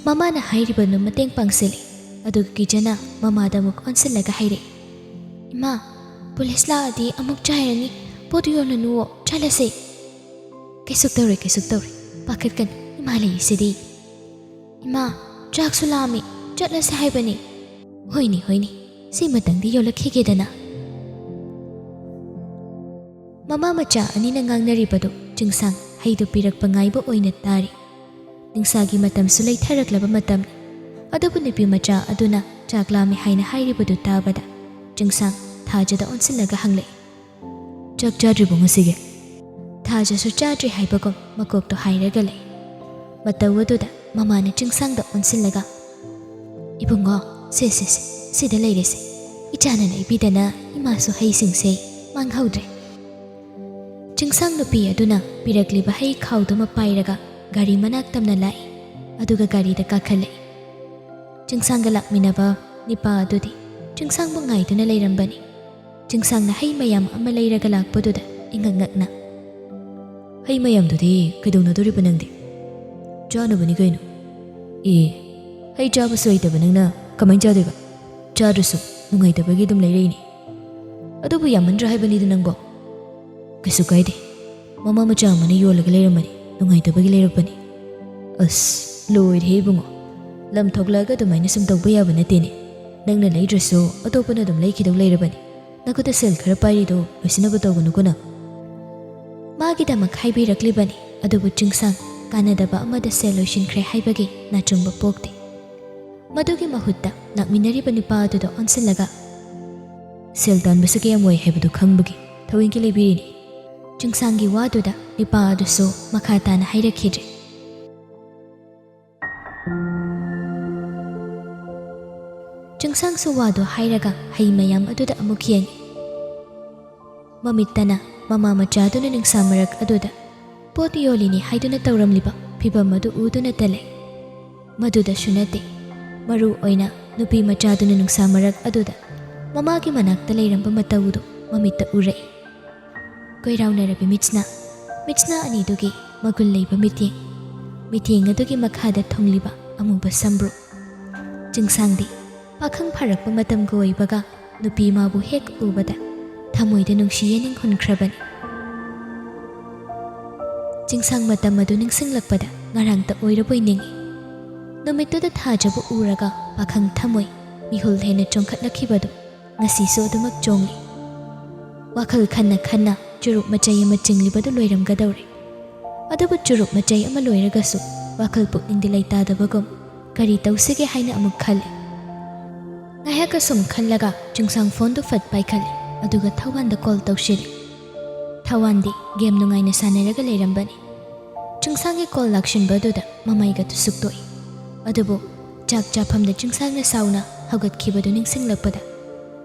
ꯃꯃꯥꯅ ꯍꯥꯏꯔꯤꯕꯗꯨ ꯃꯇꯦꯡ ꯄꯥꯡꯁꯤꯜꯂꯤ꯫ ꯑꯗꯨꯒ ꯀꯤꯖꯅ ꯃꯃꯥꯗ ꯑꯃꯨꯛ ꯑꯣꯟꯁꯤꯜꯂꯒ ꯍꯥꯏꯔꯛꯏ, "ꯏꯃꯥ, ꯄꯨꯂꯤꯁ ꯂꯥꯛꯑꯗꯤ ꯑꯃꯨꯛ ꯆꯥꯏꯔꯅꯤ, ꯄꯣꯠ ꯌꯣꯜꯂꯅꯨꯋꯣ, ꯆꯠꯂꯁꯦ꯫" "ꯀꯩꯁꯨ ꯇꯧꯔꯣꯏ, ꯀꯩꯁꯨ ꯇꯧꯔꯣꯏ, ꯄꯥꯈꯠꯀꯅꯨ, ꯏꯃꯥ ꯂꯩꯔꯤꯁꯤꯗꯤ꯫" "ꯏꯃꯥ, ꯆꯥꯛꯁꯨ ꯂꯥꯝꯃꯤ, ꯆꯠꯂꯁꯦ ꯍꯥꯏꯕꯅꯤ꯫" "ꯍꯣꯏꯅꯦ, ꯍꯣꯏꯅꯦ, ꯁꯤꯃꯇꯪꯗꯤ ꯌꯣꯜꯂꯛꯈꯤꯒꯦꯗꯅ꯫" ꯃꯃꯥ ꯃꯆꯥ ꯑꯅꯤꯅ ꯉꯥꯡꯅꯔꯤꯕꯗꯨ ꯆꯤꯡꯁꯥꯡ ꯍꯩꯗꯨ ꯄꯤꯔꯛꯄ ꯉꯥꯏꯕ ꯑꯣꯏꯅ ꯇꯥꯔꯤ꯫ ꯅꯤꯡꯁꯥꯒꯤ ꯃꯇꯝꯁꯨ ꯂꯩꯊꯔꯛꯂꯕ ꯃꯇꯝꯅꯤ꯫ ꯑꯗꯨꯕꯨ ꯅꯨꯄꯤ ꯃꯆꯥ ꯑꯗꯨꯅ ꯆꯥꯛ ꯂꯥꯝꯃꯤ ꯍꯥꯏꯅ ꯍꯥꯏꯔꯤꯕꯗꯨ ꯇꯥꯕꯗ ꯆꯤꯡꯁꯥꯡ ꯊꯥꯖꯗ ꯑꯣꯟꯁꯤꯜꯂꯒ ꯍꯪꯂꯛꯏ, "ꯆꯥꯛ ꯆꯥꯗ꯭ꯔꯤꯕꯣ ꯉꯁꯤꯒꯤ?" ꯊꯥꯖꯁꯨ ꯆꯥꯗ꯭ꯔꯤ ꯍꯥꯏꯕꯒꯨꯝ ꯃꯀꯣꯛꯇꯣ ꯍꯥꯏꯔꯒ ꯂꯩ꯫ ꯃꯇꯧ ꯑꯗꯨꯗ ꯃꯃꯥꯅ ꯆꯤꯡꯁꯥꯡꯗ ꯑꯣꯟꯁꯤꯜꯂꯒ, "ꯏꯕꯨꯡꯉꯣ, ꯁꯦ, ꯁꯦ, ꯁꯦ, ꯁꯤꯗ ꯂꯩꯔꯦꯁꯦ꯫ ꯏꯆꯥꯅ ꯂꯩꯕꯤꯗꯅ ꯏꯃꯥꯁꯨ ꯍꯩꯁꯤꯡꯁꯦ ꯃꯥꯡꯍꯧꯗ꯭ꯔꯦ꯫" ꯆꯤꯡꯁꯥꯡ ꯅꯨꯄꯤ ꯑꯗꯨꯅ ꯄꯤꯔꯛꯂꯤꯕ ꯍꯩ ꯈꯥꯎꯗꯨꯃ ꯄꯥꯏꯔꯒ ꯒꯥꯔꯤ ꯃꯅꯥꯛ ꯇꯝꯅ ꯂꯥꯛꯏ, ꯑꯗꯨꯒ ꯒꯥꯔꯤꯗ ꯀꯥꯈꯠꯂꯛꯏ꯫ ꯆꯤꯡꯁꯥꯡꯒ ꯂꯥꯛꯃꯤꯟꯅꯕ ꯅꯤꯄꯥ ꯑꯗꯨꯗꯤ ꯆꯤꯡꯁꯥꯡꯕꯨ ꯉꯥꯏꯗꯨꯅ ꯂꯩꯔꯝꯕꯅꯤ꯫ ꯆꯤꯡꯁꯥꯡꯅ ꯍꯩ ꯃꯌꯥꯝ ꯑꯃ ꯂꯩꯔꯒ ꯂꯥꯛꯄꯗꯨꯗ ꯏꯉꯛ ꯉꯛꯅ, "ꯍꯩ ꯃꯌꯥꯝꯗꯨꯗꯤ ꯀꯩꯗꯧꯅꯗꯣꯔꯤꯕ ꯅꯪꯗꯤ? ꯆꯥꯅꯕꯅꯤ ꯀꯩꯅꯣ?" "ꯑꯦ, ꯍꯩ ꯆꯥꯕꯁꯨ ꯍꯩꯇꯕ ꯅꯪꯅ ꯀꯃꯥꯏꯅ ꯆꯥꯗꯣꯏꯕ? ꯆꯥꯗ꯭ꯔꯁꯨ ꯅꯨꯡꯉꯥꯏꯇꯕꯒꯤ ꯑꯗꯨꯝ ꯂꯩꯔꯛꯏꯅꯤ꯫ ꯑꯗꯨꯕꯨ ꯌꯥꯝꯃꯟꯗ꯭ꯔꯥ ꯍꯥꯏꯕꯅꯤꯗ ꯅꯪꯕꯣ?" "ꯀꯩꯁꯨ ꯀꯥꯏꯗꯦ, ꯃꯃꯥ ꯃꯆꯥ ꯑꯃꯅ ꯌꯣꯜꯂꯒ ꯂꯩꯔꯝꯕꯅꯤ, ꯅꯨꯡꯉꯥꯏꯇꯕꯒꯤ ꯂꯩꯔꯛꯄꯅꯤ꯫" "ꯑꯁ, ꯂꯣꯏꯔꯦꯍꯦ ꯏꯕꯨꯡꯉꯣ, ꯂꯝ ꯊꯣꯛꯂꯛꯑꯒ ꯑꯗꯨꯃꯥꯏꯅ ꯁꯨꯝ ꯇꯧꯕ ꯌꯥꯕ ꯅꯠꯇꯦꯅꯦ꯫ ꯅꯪꯅ ꯂꯩꯗ꯭ꯔꯁꯨ ꯑꯇꯣꯞꯄꯅ ꯑꯗꯨꯝ ꯂꯩꯈꯤꯗꯧ ꯂꯩꯔꯕꯅꯤ꯫ ꯅꯈꯨꯠꯇ ꯁꯦꯜ ꯈꯔ ꯄꯥꯏꯔꯤꯗꯣ ꯂꯣꯏꯁꯤꯟꯅꯕ ꯇꯧꯒꯅꯨꯀꯣ ꯅꯪ꯫" ꯃꯥꯒꯤꯗꯃꯛ ꯍꯥꯏꯕꯤꯔꯛꯂꯤꯕꯅꯤ, ꯑꯗꯨꯕꯨ ꯆꯤꯡꯁꯥꯡ ꯀꯥꯟꯅꯗꯕ ꯑꯃꯗ ꯁꯦꯜ ꯂꯣꯏꯁꯤꯟꯈ꯭ꯔꯦ ꯍꯥꯏꯕꯒꯤ ꯅꯥꯆꯨꯡꯕ ꯄꯣꯛꯇꯦ꯫ ꯃꯗꯨꯒꯤ ꯃꯍꯨꯠꯇ ꯂꯥꯛꯃꯤꯟꯅꯔꯤꯕ ꯅꯨꯄꯥ ꯑꯗꯨꯗ ꯑꯣꯟꯁꯤꯜꯂꯒ, "ꯁꯦꯜ ꯇꯥꯟꯕꯁꯦ ꯀꯌꯥꯝ ꯋꯥꯏ ꯍꯥꯏꯕꯗꯨ ꯈꯪꯕꯒꯤ ꯊꯧꯑꯣꯏꯒꯤ ꯂꯩꯕꯤꯔꯤꯅꯤ꯫" ꯆꯤꯡꯁꯥꯡꯒꯤ ꯋꯥꯗꯨꯗ ꯅꯨꯄꯥ ꯑꯗꯨꯁꯨ ꯃꯈꯥ ꯇꯥꯅ ꯍꯥꯏꯔꯛꯈꯤꯗ꯭ꯔꯦ꯫ ꯆꯤꯡꯁꯥꯡꯁꯨ ꯋꯥꯗꯨ ꯍꯥꯏꯔꯒ ꯍꯩ ꯃꯌꯥꯝ ꯑꯗꯨꯗ ꯑꯃꯨꯛ ꯌꯦꯡꯉꯤ꯫ ꯃꯃꯤꯠꯇꯅ ꯃꯃꯥ ꯃꯆꯥꯗꯨꯅ ꯅꯨꯡꯁꯥ ꯃꯔꯛ ꯑꯗꯨꯗ ꯄꯣꯠ ꯌꯣꯜꯂꯤꯅꯤ ꯍꯥꯏꯗꯨꯅ ꯇꯧꯔꯝꯂꯤꯕ ꯐꯤꯚꯝ ꯑꯗꯨ ꯎꯗꯨꯅꯇ ꯂꯩ꯫ ꯃꯗꯨꯗꯁꯨ ꯅꯠꯇꯦ, ꯃꯔꯨ ꯑꯣꯏꯅ ꯅꯨꯄꯤ ꯃꯆꯥꯗꯨꯅ ꯅꯨꯡꯁꯥ ꯃꯔꯛ ꯑꯗꯨꯗ ꯃꯃꯥꯒꯤ ꯃꯅꯥꯛꯇ ꯂꯩꯔꯝꯕ ꯃꯇꯧꯗꯨ ꯃꯃꯤꯠꯇ ꯎꯔꯛꯏ꯫ ꯀꯣꯏꯔꯥꯎꯅꯔꯕꯤ ꯃꯤꯠꯁꯅꯥ, ꯃꯤꯠꯁꯅꯥ ꯑꯅꯤꯗꯨꯒꯤ ꯃꯒꯨꯟ ꯂꯩꯕ ꯃꯤꯠꯌꯦꯡ, ꯃꯤꯠꯌꯦꯡ ꯑꯗꯨꯒꯤ ꯃꯈꯥꯗ ꯊꯨꯡꯂꯤꯕ ꯑꯃꯨꯕ ꯁꯝꯕ꯭ꯔꯨ꯫ ꯆꯤꯡꯁꯥꯡꯗꯤ ꯄꯥꯈꯪ ꯐꯥꯔꯛꯄ ꯃꯇꯝꯒ ꯑꯣꯏꯕꯒ ꯅꯨꯄꯤ ꯃꯥꯕꯨ ꯍꯦꯛ ꯎꯕꯗ ꯊꯃꯣꯏꯗ ꯅꯨꯡꯁꯤ ꯌꯦꯅꯤꯡ ꯍꯨꯟꯈ꯭ꯔꯕꯅꯤ꯫ ꯆꯤꯡꯁꯥꯡ ꯃꯇꯝ ꯑꯗꯨ ꯅꯤꯡꯁꯤꯡꯂꯛꯄꯗ ꯉꯔꯥꯡꯇ ꯑꯣꯏꯔꯕꯣꯏ ꯅꯤꯡꯏ꯫ ꯅꯨꯃꯤꯠꯇꯨꯗ ꯊꯥꯖꯕ ꯎꯔꯒ ꯄꯥꯈꯪ ꯊꯃꯣꯏ ꯃꯤꯍꯨꯜ ꯍꯦꯟꯅ ꯆꯣꯡꯈꯠꯂꯛꯈꯤꯕꯗꯨ ꯉꯁꯤꯁꯨ ꯑꯗꯨꯃꯛ ꯆꯣꯡꯂꯤ꯫ ꯋꯥꯈꯜ ꯈꯟꯅ ꯈꯟꯅ ꯆꯨꯔꯨꯞ ꯃꯆꯩ ꯑꯃ ꯆꯤꯡꯂꯤꯕꯗꯨ ꯂꯣꯏꯔꯝꯒꯗꯧꯔꯦ꯫ ꯑꯗꯨꯕꯨ ꯆꯨꯔꯨꯞ ꯃꯆꯩ ꯑꯃ ꯂꯣꯏꯔꯒꯁꯨ ꯋꯥꯈꯜ ꯄꯨꯛꯅꯤꯡꯗꯤ ꯂꯩꯇꯥꯗꯕꯒꯨꯝ ꯀꯔꯤ ꯇꯧꯁꯤꯒꯦ ꯍꯥꯏꯅ ꯑꯃꯨꯛ ꯈꯜꯂꯤ꯫ ꯉꯥꯏꯍꯥꯛ ꯑꯁꯨꯝ ꯈꯜꯂꯒ ꯆꯤꯡꯁꯥꯡ ꯐꯣꯟꯗꯨ ꯐꯠ ꯄꯥꯏꯈꯠꯂꯤ, ꯑꯗꯨꯒ ꯊꯧꯋꯥꯟꯗ ꯀꯣꯜ ꯇꯧꯁꯤꯜꯂꯤ꯫ ꯊꯧꯋꯥꯟꯗꯤ ꯒꯦꯝ ꯅꯨꯡꯉꯥꯏꯅ ꯁꯥꯟꯅꯔꯒ ꯂꯩꯔꯝꯕꯅꯤ꯫ ꯆꯤꯡꯁꯥꯡꯒꯤ ꯀꯣꯜ ꯂꯥꯛꯁꯤꯟꯕ ꯑꯗꯨꯗ ꯃꯃꯩꯒ ꯇꯨꯁꯨꯛ ꯇꯣꯛꯏ꯫ ꯑꯗꯨꯕꯨ ꯆꯥꯛ ꯆꯥꯐꯝꯗ ꯆꯤꯡꯁꯥꯡꯅ ꯁꯥꯎꯅ ꯍꯧꯒꯠꯈꯤꯕꯗꯨ ꯅꯤꯡꯁꯤꯡꯂꯛꯄꯗ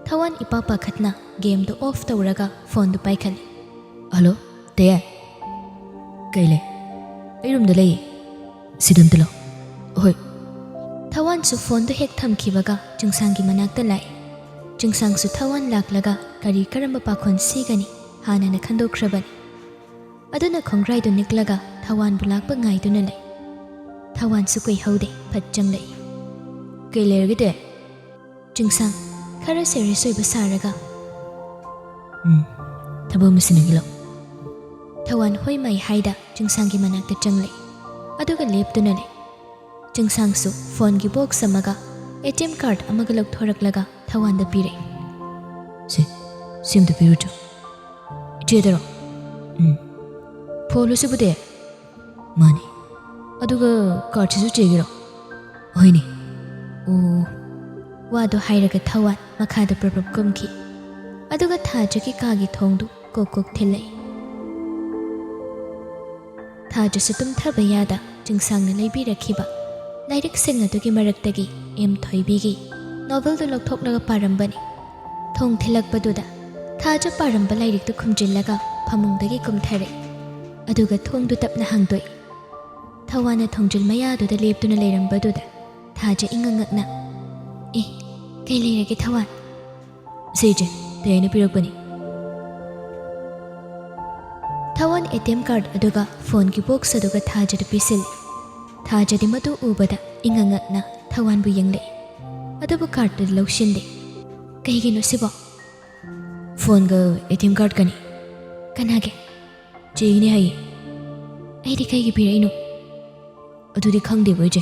ꯊꯧꯋꯥꯟ ꯏꯄꯥ ꯄꯥꯈꯠꯅ ꯒꯦꯝꯗꯨ ꯑꯣꯐ ꯇꯧꯔꯒ ꯐꯣꯟꯗꯨ ꯄꯥꯏꯈꯠꯂꯤ꯫ "ꯍꯜꯂꯣ, ꯇꯌꯥꯏ꯫ ꯀꯩ ꯂꯩ?" ꯑꯩ ꯔꯨꯝꯗ ꯂꯩꯌꯦ꯫ ꯁꯤꯗ ꯑꯝꯇ ꯂꯥꯛꯑꯣ꯫ ꯍꯣꯏ꯫ ꯊꯋꯥꯟꯁꯨ ꯐꯣꯟꯗꯨ ꯍꯦꯛ ꯊꯝꯈꯤꯕꯒ ꯆꯤꯡꯁꯥꯡꯒꯤ ꯃꯅꯥꯛꯇ ꯂꯥꯛꯏ꯫ ꯆꯤꯡꯁꯥꯡꯁꯨ ꯊꯋꯥꯟ ꯂꯥꯛꯂꯒ ꯀꯔꯤ ꯀꯔꯝꯕ ꯄꯥꯈꯣꯟ ꯁꯤꯒꯅꯤ ꯍꯥꯟꯅꯅ ꯈꯟꯗꯣꯛꯈ꯭ꯔꯕꯅꯤ꯫ ꯑꯗꯨꯅ ꯈꯣꯡꯒ꯭ꯔꯥꯏꯗꯨ ꯅꯤꯛꯂꯒ ꯊꯋꯥꯟꯕꯨ ꯂꯥꯛꯄ ꯉꯥꯏꯗꯨꯅ ꯂꯩ꯫ ꯊꯋꯥꯟꯁꯨ ꯀꯨꯏꯍꯧꯗꯦ, ꯐꯠ ꯆꯪꯂꯛꯏ꯫ "ꯀꯩ ꯂꯩꯔꯒꯦ ꯇꯦ?" ꯆꯤꯡꯁꯥꯡ ꯈꯔ ꯁꯦꯔꯤꯌꯁ ꯑꯣꯏꯕ ꯁꯥꯔꯒ, "ꯎꯝ, ꯊꯕꯛ ꯑꯃ ꯁꯤꯟꯅꯒꯦ ꯂꯥꯛꯑꯣ꯫" ꯊꯋꯥꯟ ꯍꯣꯏ ꯃꯥꯏ ꯍꯥꯏꯗ ꯆꯤꯡꯁꯥꯡꯒꯤ ꯃꯅꯥꯛꯇ ꯆꯪꯂꯛꯏ꯫ ꯑꯗꯨꯒ ꯂꯦꯞꯇꯨꯅ ꯂꯩ꯫ ꯆꯤꯡꯁꯥꯡꯁꯨ ꯐꯣꯟꯒꯤ ꯕꯣꯛꯁ ꯑꯃꯒ ꯑꯦ ꯇꯤ ꯑꯦꯝ ꯀꯥꯔꯗ ꯑꯃꯒ ꯂꯧꯊꯣꯔꯛꯂꯒ ꯊꯋꯥꯟꯗ ꯄꯤꯔꯛꯏ꯫ "ꯁꯦ, ꯁꯤ ꯑꯝꯇ ꯄꯤꯔꯨꯆꯣ꯫" "ꯏꯆꯦꯗꯔꯣ?" "ꯎꯝ꯫ ꯐꯣꯟꯂꯣ ꯁꯤꯕꯨꯗꯤ?" "ꯃꯥꯅꯤ꯫ ꯑꯗꯨꯒ ꯀꯥꯔꯗꯁꯤꯁꯨ ꯆꯦꯒꯤꯔꯣ?" "ꯍꯣꯏꯅꯦ꯫" "ꯑꯣ꯫" ꯋꯥꯗꯣ ꯍꯥꯏꯔꯒ ꯊꯋꯥꯟ ꯃꯈꯥꯗ ꯄ꯭ꯔꯞ ꯄ꯭ꯔꯞ ꯀꯨꯝꯈꯤ꯫ ꯑꯗꯨꯒ ꯊꯥꯖꯒꯤ ꯀꯥꯒꯤ ꯊꯣꯡꯗꯨ ꯀꯣꯛ ꯀꯣꯛ ꯊꯤꯜꯂꯛꯏ꯫ ꯊꯥꯖꯁꯨ ꯇꯨꯝꯊꯕ ꯌꯥꯗ ꯆꯤꯡꯁꯥꯡꯅ ꯂꯩꯕꯤꯔꯛꯈꯤꯕ ꯂꯥꯏꯔꯤꯛꯁꯤꯡ ꯑꯗꯨꯒꯤ ꯃꯔꯛꯇꯒꯤ ꯑꯦꯝ ꯊꯣꯏꯕꯤꯒꯤ ꯅꯣꯚꯦꯜꯗꯨ ꯂꯧꯊꯣꯛꯂꯒ ꯄꯥꯔꯝꯕꯅꯤ꯫ ꯊꯣꯡ ꯊꯤꯜꯂꯛꯄꯗꯨꯗ ꯊꯥꯖ ꯄꯥꯔꯝꯕ ꯂꯥꯏꯔꯤꯛꯇꯨ ꯈꯨꯝꯖꯤꯜꯂꯒ ꯐꯃꯨꯡꯗꯒꯤ ꯀꯨꯝꯊꯔꯛꯏ꯫ ꯑꯗꯨꯒ ꯊꯣꯡꯗꯨ ꯇꯞꯅ ꯍꯥꯡꯗꯣꯛꯏ꯫ ꯊꯋꯥꯟꯅ ꯊꯣꯡꯖꯤꯜ ꯃꯌꯥꯗꯨꯗ ꯂꯦꯞꯇꯨꯅ ꯂꯩꯔꯝꯕꯗꯨꯗ ꯊꯥꯖ ꯏꯉꯛ ꯉꯛꯅ, "ꯑꯦ, ꯀꯩ ꯂꯩꯔꯒꯦ ꯊꯋꯥꯟ?" "ꯁꯦ ꯏꯆꯦ, ꯗꯌꯥꯅ ꯄꯤꯔꯛꯄꯅꯤ꯫" ꯊꯋꯥꯟ ꯑꯦ ꯇꯤ ꯑꯦꯝ ꯀꯥꯔꯗ ꯑꯗꯨꯒ ꯐꯣꯟꯒꯤ ꯕꯣꯛꯁ ꯑꯗꯨꯒ ꯊꯥꯖꯗ ꯄꯤꯁꯤꯜꯂꯤ꯫ ꯊꯥꯖꯗꯤ ꯃꯗꯨ ꯎꯕꯗ ꯏꯉꯛ ꯉꯛꯅ ꯊꯋꯥꯟꯕꯨ ꯌꯦꯡꯂꯛꯏ꯫ ꯑꯗꯨꯕꯨ ꯀꯥꯔꯗꯇꯨꯗꯤ ꯂꯧꯁꯤꯟꯗꯦ꯫ "ꯀꯩꯒꯤꯅꯣ ꯁꯤꯕꯣ?" "ꯐꯣꯟꯒ ꯑꯦ ꯇꯤ ꯑꯦꯝ ꯀꯥꯔꯗꯀꯅꯤ꯫" "ꯀꯅꯥꯒꯤ?" "ꯆꯦꯒꯤꯅꯦ ꯍꯥꯏꯌꯦ꯫" "ꯑꯩꯗꯤ ꯀꯩꯒꯤ ꯄꯤꯔꯛꯏꯅꯣ?" "ꯑꯗꯨꯗꯤ ꯈꯪꯗꯦꯕꯣ ꯏꯆꯦ,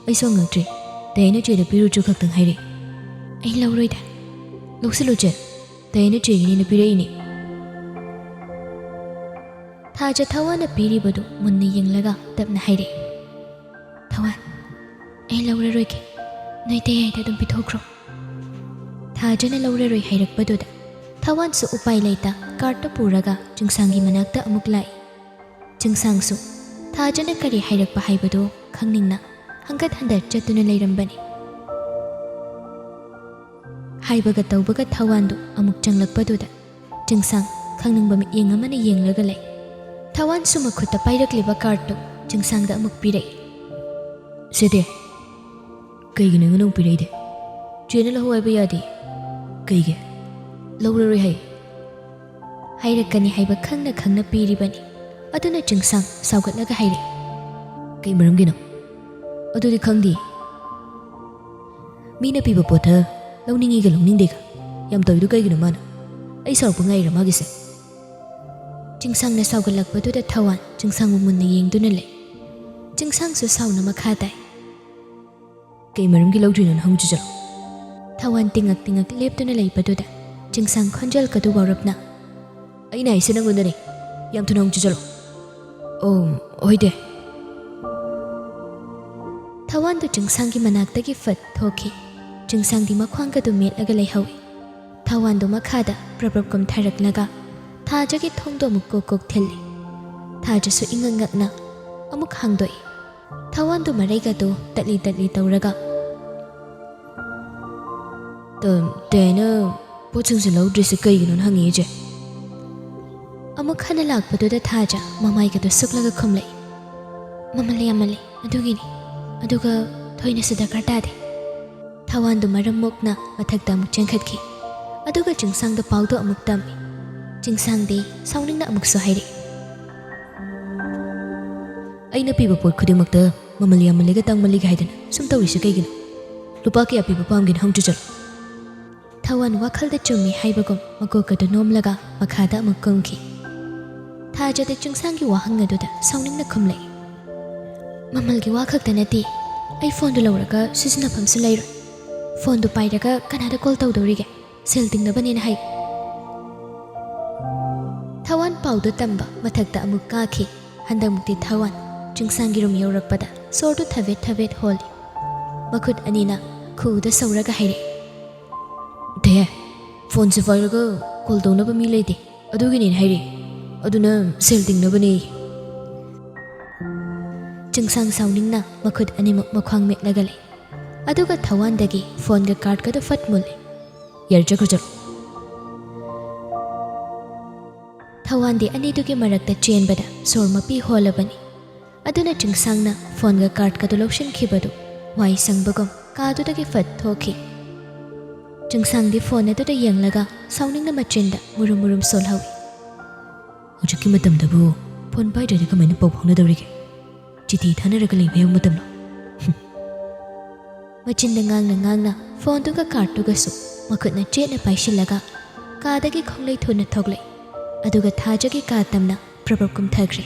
ꯑꯩꯁꯨ ꯍꯪꯉꯛꯇ꯭ꯔꯤ꯫ ꯗꯌꯥꯅ ꯆꯦꯗ ꯄꯤꯔꯨꯆꯣ ꯈꯛꯇꯪ ꯍꯥꯏꯔꯛꯏ꯫" "ꯑꯩ ꯂꯧꯔꯣꯏꯗ꯫" "ꯂꯧꯁꯤꯜꯂꯨ ꯆꯦ, ꯗꯌꯥꯅ ꯆꯦꯒꯤꯅꯦꯅ ꯄꯤꯔꯛꯏꯅꯦ꯫" ꯊꯥꯖ ꯊꯋꯥꯟꯅ ꯄꯤꯔꯤꯕꯗꯨ ꯃꯨꯟꯅ ꯌꯦꯡꯂꯒ ꯇꯞꯅ ꯍꯥꯏꯔꯛꯏ, "ꯊꯋꯥꯟ, ꯑꯩ ꯂꯧꯔꯔꯣꯏꯒꯦ꯫ ꯅꯣꯏ ꯗꯌꯥꯗ ꯑꯗꯨꯝ ꯄꯤꯊꯣꯛꯈ꯭ꯔꯣ꯫" ꯊꯥꯖꯅ ꯂꯧꯔꯔꯣꯏ ꯍꯥꯏꯔꯛꯄꯗꯨꯗ ꯊꯋꯥꯟꯁꯨ ꯎꯄꯥꯏ ꯂꯩꯇ ꯀꯥꯔꯠꯇꯨ ꯄꯨꯔꯒ ꯆꯤꯡꯁꯥꯡꯒꯤ ꯃꯅꯥꯛꯇ ꯑꯃꯨꯛ ꯂꯥꯛꯏ꯫ ꯆꯤꯡꯁꯥꯡꯁꯨ ꯊꯥꯖꯅ ꯀꯔꯤ ꯍꯥꯏꯔꯛꯄ ꯍꯥꯏꯕꯗꯨ ꯈꯪꯅꯤꯡꯅ ꯍꯪꯒꯠ ꯍꯟꯗ ꯆꯠꯇꯨꯅ ꯂꯩꯔꯝꯕꯅꯤ꯫ ꯍꯥꯏꯕꯒ ꯇꯧꯕꯒ ꯊꯋꯥꯟꯗꯨ ꯑꯃꯨꯛ ꯆꯪꯂꯛꯄꯗꯨꯗ ꯆꯤꯡꯁꯥꯡ ꯈꯪꯅꯤꯡꯕ ꯃꯤꯠꯌꯦꯡ ꯑꯃꯅ ꯌꯦꯡꯂꯒ ꯂꯩ꯫ ꯊꯋꯥꯟꯁꯨ ꯃꯈꯨꯠꯇ ꯄꯥꯏꯔꯛꯂꯤꯕ ꯀꯥꯔꯠꯇꯨ ꯆꯤꯡꯁꯥꯡꯗ ꯑꯃꯨꯛ ꯄꯤꯔꯛꯏ꯫ "ꯁꯦ ꯇꯦ, ꯀꯩꯒꯤꯅꯣ ꯑꯩꯉꯣꯟꯗ ꯑꯃꯨꯛ ꯄꯤꯔꯛꯏꯗꯤ? ꯆꯦꯅ ꯂꯧꯍꯧ ꯍꯥꯏꯕ ꯌꯥꯗꯦ꯫ ꯀꯩꯒꯤ? ꯂꯧꯔꯔꯣꯏ ꯍꯥꯏ꯫ ꯍꯥꯏꯔꯛꯀꯅꯤ ꯍꯥꯏꯕ ꯈꯪꯅ ꯈꯪꯅ ꯄꯤꯔꯤꯕꯅꯤ꯫ ꯑꯗꯨꯅ ꯆꯤꯡꯁꯥꯡ ꯁꯥꯎꯒꯠꯂꯒ ꯍꯥꯏꯔꯛꯏ꯫ "ꯀꯩ ꯃꯔꯝꯒꯤꯅꯣ?" "ꯑꯗꯨꯗꯤ ꯈꯪꯗꯦ꯫ ꯃꯤꯅ ꯄꯤꯕ ꯄꯣꯠꯇ ꯂꯧꯅꯤꯡꯉꯤꯒ ꯂꯧꯅꯤꯡꯗꯦꯒ ꯌꯥꯝ ꯇꯧꯔꯤꯗꯨ ꯀꯩꯒꯤꯅꯣ ꯃꯥꯅ? ꯑꯩ ꯁꯥꯎꯔꯛꯄ ꯉꯥꯏꯔꯤꯔ ꯃꯥꯒꯤꯁꯦ?" ꯆꯤꯡꯁꯥꯡꯅ ꯁꯥꯎꯒꯠꯂꯛꯄꯗꯨꯗ ꯊꯋꯥꯟ ꯆꯤꯡꯁꯥꯡꯕꯨ ꯃꯨꯟꯅ ꯌꯦꯡꯗꯨꯅ ꯂꯩ꯫ ꯆꯤꯡꯁꯥꯡꯁꯨ ꯁꯥꯎꯅ ꯃꯈꯥ ꯇꯥꯏ꯫ "ꯀꯩ ꯃꯔꯝꯒꯤ ꯂꯧꯗ꯭ꯔꯤꯅꯣ ꯅꯍꯪ ꯆꯤꯆꯜ?" ꯊꯋꯥꯟ ꯇꯤꯡꯉꯛ ꯇꯤꯡꯉꯛ ꯂꯦꯞꯇꯨꯅ ꯂꯩꯕꯗꯨꯗ ꯆꯤꯡꯁꯥꯡ ꯈꯣꯟꯖꯦꯜ ꯀꯗꯨ ꯋꯥꯎꯔꯞꯅ, "ꯑꯩꯅ ꯍꯥꯏꯁꯦ ꯅꯪꯉꯣꯟꯗꯅꯦ꯫ ꯌꯥꯝ ꯊꯨꯅ ꯍꯪ ꯆꯤꯆꯜꯂꯣ꯫" "ꯑꯣ, ꯍꯣꯏ ꯇꯦ꯫" ꯊꯋꯥꯟꯗꯨ ꯆꯤꯡꯁꯥꯡꯒꯤ ꯃꯅꯥꯛꯇꯒꯤ ꯐꯠ ꯊꯣꯛꯈꯤ꯫ ꯆꯤꯡꯁꯥꯡꯗꯤ ꯃꯈ꯭ꯋꯥꯡꯒꯗꯨ ꯃꯦꯠꯂꯒ ꯂꯩꯍꯧꯏ꯫ ꯊꯋꯥꯟꯗꯨ ꯃꯈꯥꯗ ꯄ꯭ꯔꯞ ꯄ꯭ꯔꯞ ꯀꯨꯝꯊꯔꯛꯂꯒ ꯊꯥꯖꯒꯤ ꯊꯣꯡꯗꯨ ꯑꯃꯨꯛ ꯀꯣꯛ ꯀꯣꯛ ꯊꯤꯜꯂꯤ꯫ ꯊꯥꯖꯁꯨ ꯏꯉꯛ ꯉꯛꯅ ꯑꯃꯨꯛ ꯍꯥꯡꯗꯣꯛꯏ꯫ ꯊꯋꯥꯟꯗꯨ ꯃꯔꯩꯒꯗꯨ ꯇꯠꯂꯤ ꯇꯠꯂꯤ ꯇꯧꯔꯒ, "ꯇ-, ꯇꯦꯅ ꯄꯣꯠꯁꯤꯡꯁꯦ ꯂꯧꯗ꯭ꯔꯤꯁꯦ ꯀꯩꯒꯤꯅꯣꯅ ꯍꯪꯉꯤ ꯏꯆꯦ?" ꯑꯃꯨꯛ ꯍꯟꯅ ꯂꯥꯛꯄꯗꯨꯗ ꯊꯥꯖ ꯃꯃꯥꯏꯒꯗꯨ ꯁꯨꯛꯂꯒ ꯈꯨꯝꯂꯛꯏ꯫ "ꯃꯃꯜ ꯌꯥꯝꯃꯜꯂꯤ, ꯑꯗꯨꯒꯤꯅꯤ꯫ ꯑꯗꯨꯒ ꯊꯣꯏꯅꯁꯨ ꯗꯔꯀꯥꯔ ꯇꯥꯗꯦ꯫" ꯊꯋꯥꯟꯗꯨ ꯃꯔꯝ ꯃꯣꯛꯅ ꯃꯊꯛꯇ ꯑꯃꯨꯛ ꯆꯦꯟꯈꯠꯈꯤ꯫ ꯑꯗꯨꯒ ꯆꯤꯡꯁꯥꯡꯗ ꯄꯥꯎꯗꯨ ꯑꯃꯨꯛ ꯇꯝꯃꯤ꯫ ꯆꯤꯡꯁꯥꯡꯗꯤ ꯁꯥꯎꯅꯤꯡꯅ ꯑꯃꯨꯛꯁꯨ ꯍꯥꯏꯔꯛꯏ꯫ "ꯑꯩꯅ ꯄꯤꯕ ꯄꯣꯠ ꯈꯨꯗꯤꯡꯃꯛꯇ ꯃꯃꯜ ꯌꯥꯝꯃꯜꯂꯤꯒ ꯇꯥꯡꯃꯜꯂꯤꯒ ꯍꯥꯏꯗꯅ ꯁꯨꯝ ꯇꯧꯔꯤꯁꯦ ꯀꯩꯒꯤꯅꯣ? ꯂꯨꯄꯥ ꯀꯌꯥ ꯄꯤꯕ ꯄꯥꯝꯒꯦꯅ ꯍꯪꯆꯨ ꯆꯠꯂꯣ꯫" ꯊꯋꯥꯟ ꯋꯥꯈꯜꯗ ꯆꯨꯝꯃꯤ ꯍꯥꯏꯕꯒꯨꯝ ꯃꯀꯣꯛ ꯑꯗꯨ ꯅꯣꯝꯂꯒ ꯃꯈꯥꯗ ꯑꯃꯨꯛ ꯀꯨꯝꯈꯤ꯫ ꯊꯥꯖꯗ ꯆꯤꯡꯁꯥꯡꯒꯤ ꯋꯥꯍꯪ ꯑꯗꯨꯗ ꯁꯥꯎꯅꯤꯡꯅ ꯈꯨꯝꯂꯛꯏ꯫ "ꯃꯃꯜꯒꯤ ꯋꯥ ꯈꯛꯇ ꯅꯠꯇꯦ, ꯑꯩ ꯐꯣꯟꯗꯨ ꯂꯧꯔꯒ ꯁꯤꯖꯤꯟꯅꯐꯝꯁꯨ ꯂꯩꯔꯣꯏ꯫ ꯐꯣꯟꯗꯨ ꯄꯥꯏꯔꯒ ꯀꯅꯥꯗ ꯀꯣꯜ ꯇꯧꯗꯧꯔꯤꯒꯦ? ꯁꯦꯜ ꯇꯤꯡꯅꯕꯅꯦꯅ ꯍꯥꯏ꯫" ꯊꯋꯥꯟ ꯄꯥꯎꯗꯨ ꯇꯝꯕ ꯃꯊꯛꯇ ꯑꯃꯨꯛ ꯀꯥꯈꯤ꯫ ꯍꯟꯗꯛꯃꯨꯛꯇꯤ ꯊꯋꯥꯟ ꯆꯤꯡꯁꯥꯡꯒꯤ ꯔꯨꯝ ꯌꯧꯔꯛꯄꯗ ꯁꯣꯔꯗꯨ ꯊꯕꯦꯠ ꯊꯕꯦꯠ ꯍꯣꯜꯂꯤ꯫ ꯃꯈꯨꯠ ꯑꯅꯤꯅ ꯈꯨꯗ ꯁꯧꯔꯒ ꯍꯥꯏꯔꯛꯏ꯫ "ꯗꯦ, ꯐꯣꯟꯁꯦ ꯄꯥꯏꯔꯒ ꯀꯣꯜ ꯇꯧꯅꯕ ꯃꯤ ꯂꯩꯇꯦ, ꯑꯗꯨꯒꯤꯅꯦꯅ ꯍꯥꯏꯔꯛꯏ꯫ ꯑꯗꯨꯅ ꯁꯦꯜ ꯇꯤꯡꯅꯕꯅꯦ꯫" ꯆꯤꯡꯁꯥꯡ ꯁꯥꯎꯅꯤꯡꯅ ꯃꯈꯨꯠ ꯑꯅꯤꯃꯛ ꯃꯈ꯭ꯋꯥꯡ ꯃꯦꯠꯂꯒ ꯂꯩ꯫ ꯑꯗꯨꯒ ꯊꯋꯥꯟꯗꯒꯤ ꯐꯣꯟꯒ ꯀꯥꯔꯠꯀꯗꯨ ꯐꯠ ꯃꯨꯜꯂꯦ꯫ "ꯌꯥꯔꯦ, ꯆꯠꯈ꯭ꯔꯣ, ꯆꯠꯂꯣ꯫" ꯊꯋꯥꯟꯗꯤ ꯑꯅꯤꯗꯨꯒꯤ ꯃꯔꯛꯇ ꯆꯦꯟꯕꯗ ꯁꯣꯔ ꯃꯄꯤ ꯍꯣꯜꯂꯕꯅꯤ꯫ ꯑꯗꯨꯅ ꯆꯤꯡꯁꯥꯡꯅ ꯐꯣꯟꯒ ꯀꯥꯔꯠꯀꯗꯨ ꯂꯧꯁꯤꯟꯈꯤꯕꯗꯨ ꯋꯥꯏ ꯁꯪꯕꯒꯨꯝ ꯀꯥꯗꯨꯗꯒꯤ ꯐꯠ ꯊꯣꯛꯈꯤ꯫ ꯆꯤꯡꯁꯥꯡꯗꯤ ꯐꯣꯟ ꯑꯗꯨꯗ ꯌꯦꯡꯂꯒ ꯁꯥꯎꯅꯤꯡꯅ ꯃꯆꯤꯟꯗ ꯃꯨꯔꯨꯝ ꯃꯨꯔꯨꯝ ꯁꯣꯜꯍꯧꯏ꯫ "ꯍꯧꯖꯤꯛꯀꯤ ꯃꯇꯝꯗꯕꯨ ꯐꯣꯟ ꯄꯥꯏꯗ꯭ꯔꯗꯤ ꯀꯃꯥꯏꯅ ꯄꯥꯎ ꯐꯥꯎꯅꯗꯧꯔꯤꯒꯦ? ꯆꯤꯊꯤ ꯊꯥꯅꯔꯒ ꯂꯩꯕ ꯌꯥꯕ ꯃꯇꯝꯂꯣ?" ꯍꯨꯝ꯫ ꯃꯆꯤꯟꯗ ꯉꯥꯡꯅ ꯉꯥꯡꯅ ꯐꯣꯟꯗꯨꯒ ꯀꯥꯔꯠꯇꯨꯒꯁꯨ ꯃꯈꯨꯠꯅ ꯆꯦꯠꯅ ꯄꯥꯏꯁꯤꯜꯂꯒ ꯀꯥꯗꯒꯤ ꯈꯣꯡꯂꯩ ꯊꯨꯅ ꯊꯣꯛꯂꯛꯏ꯫ ꯑꯗꯨꯒ ꯊꯥꯖꯒꯤ ꯀꯥ ꯇꯝꯅ ꯄ꯭ꯔꯞ ꯄ꯭ꯔꯞ ꯀꯨꯝꯊꯈ꯭ꯔꯦ꯫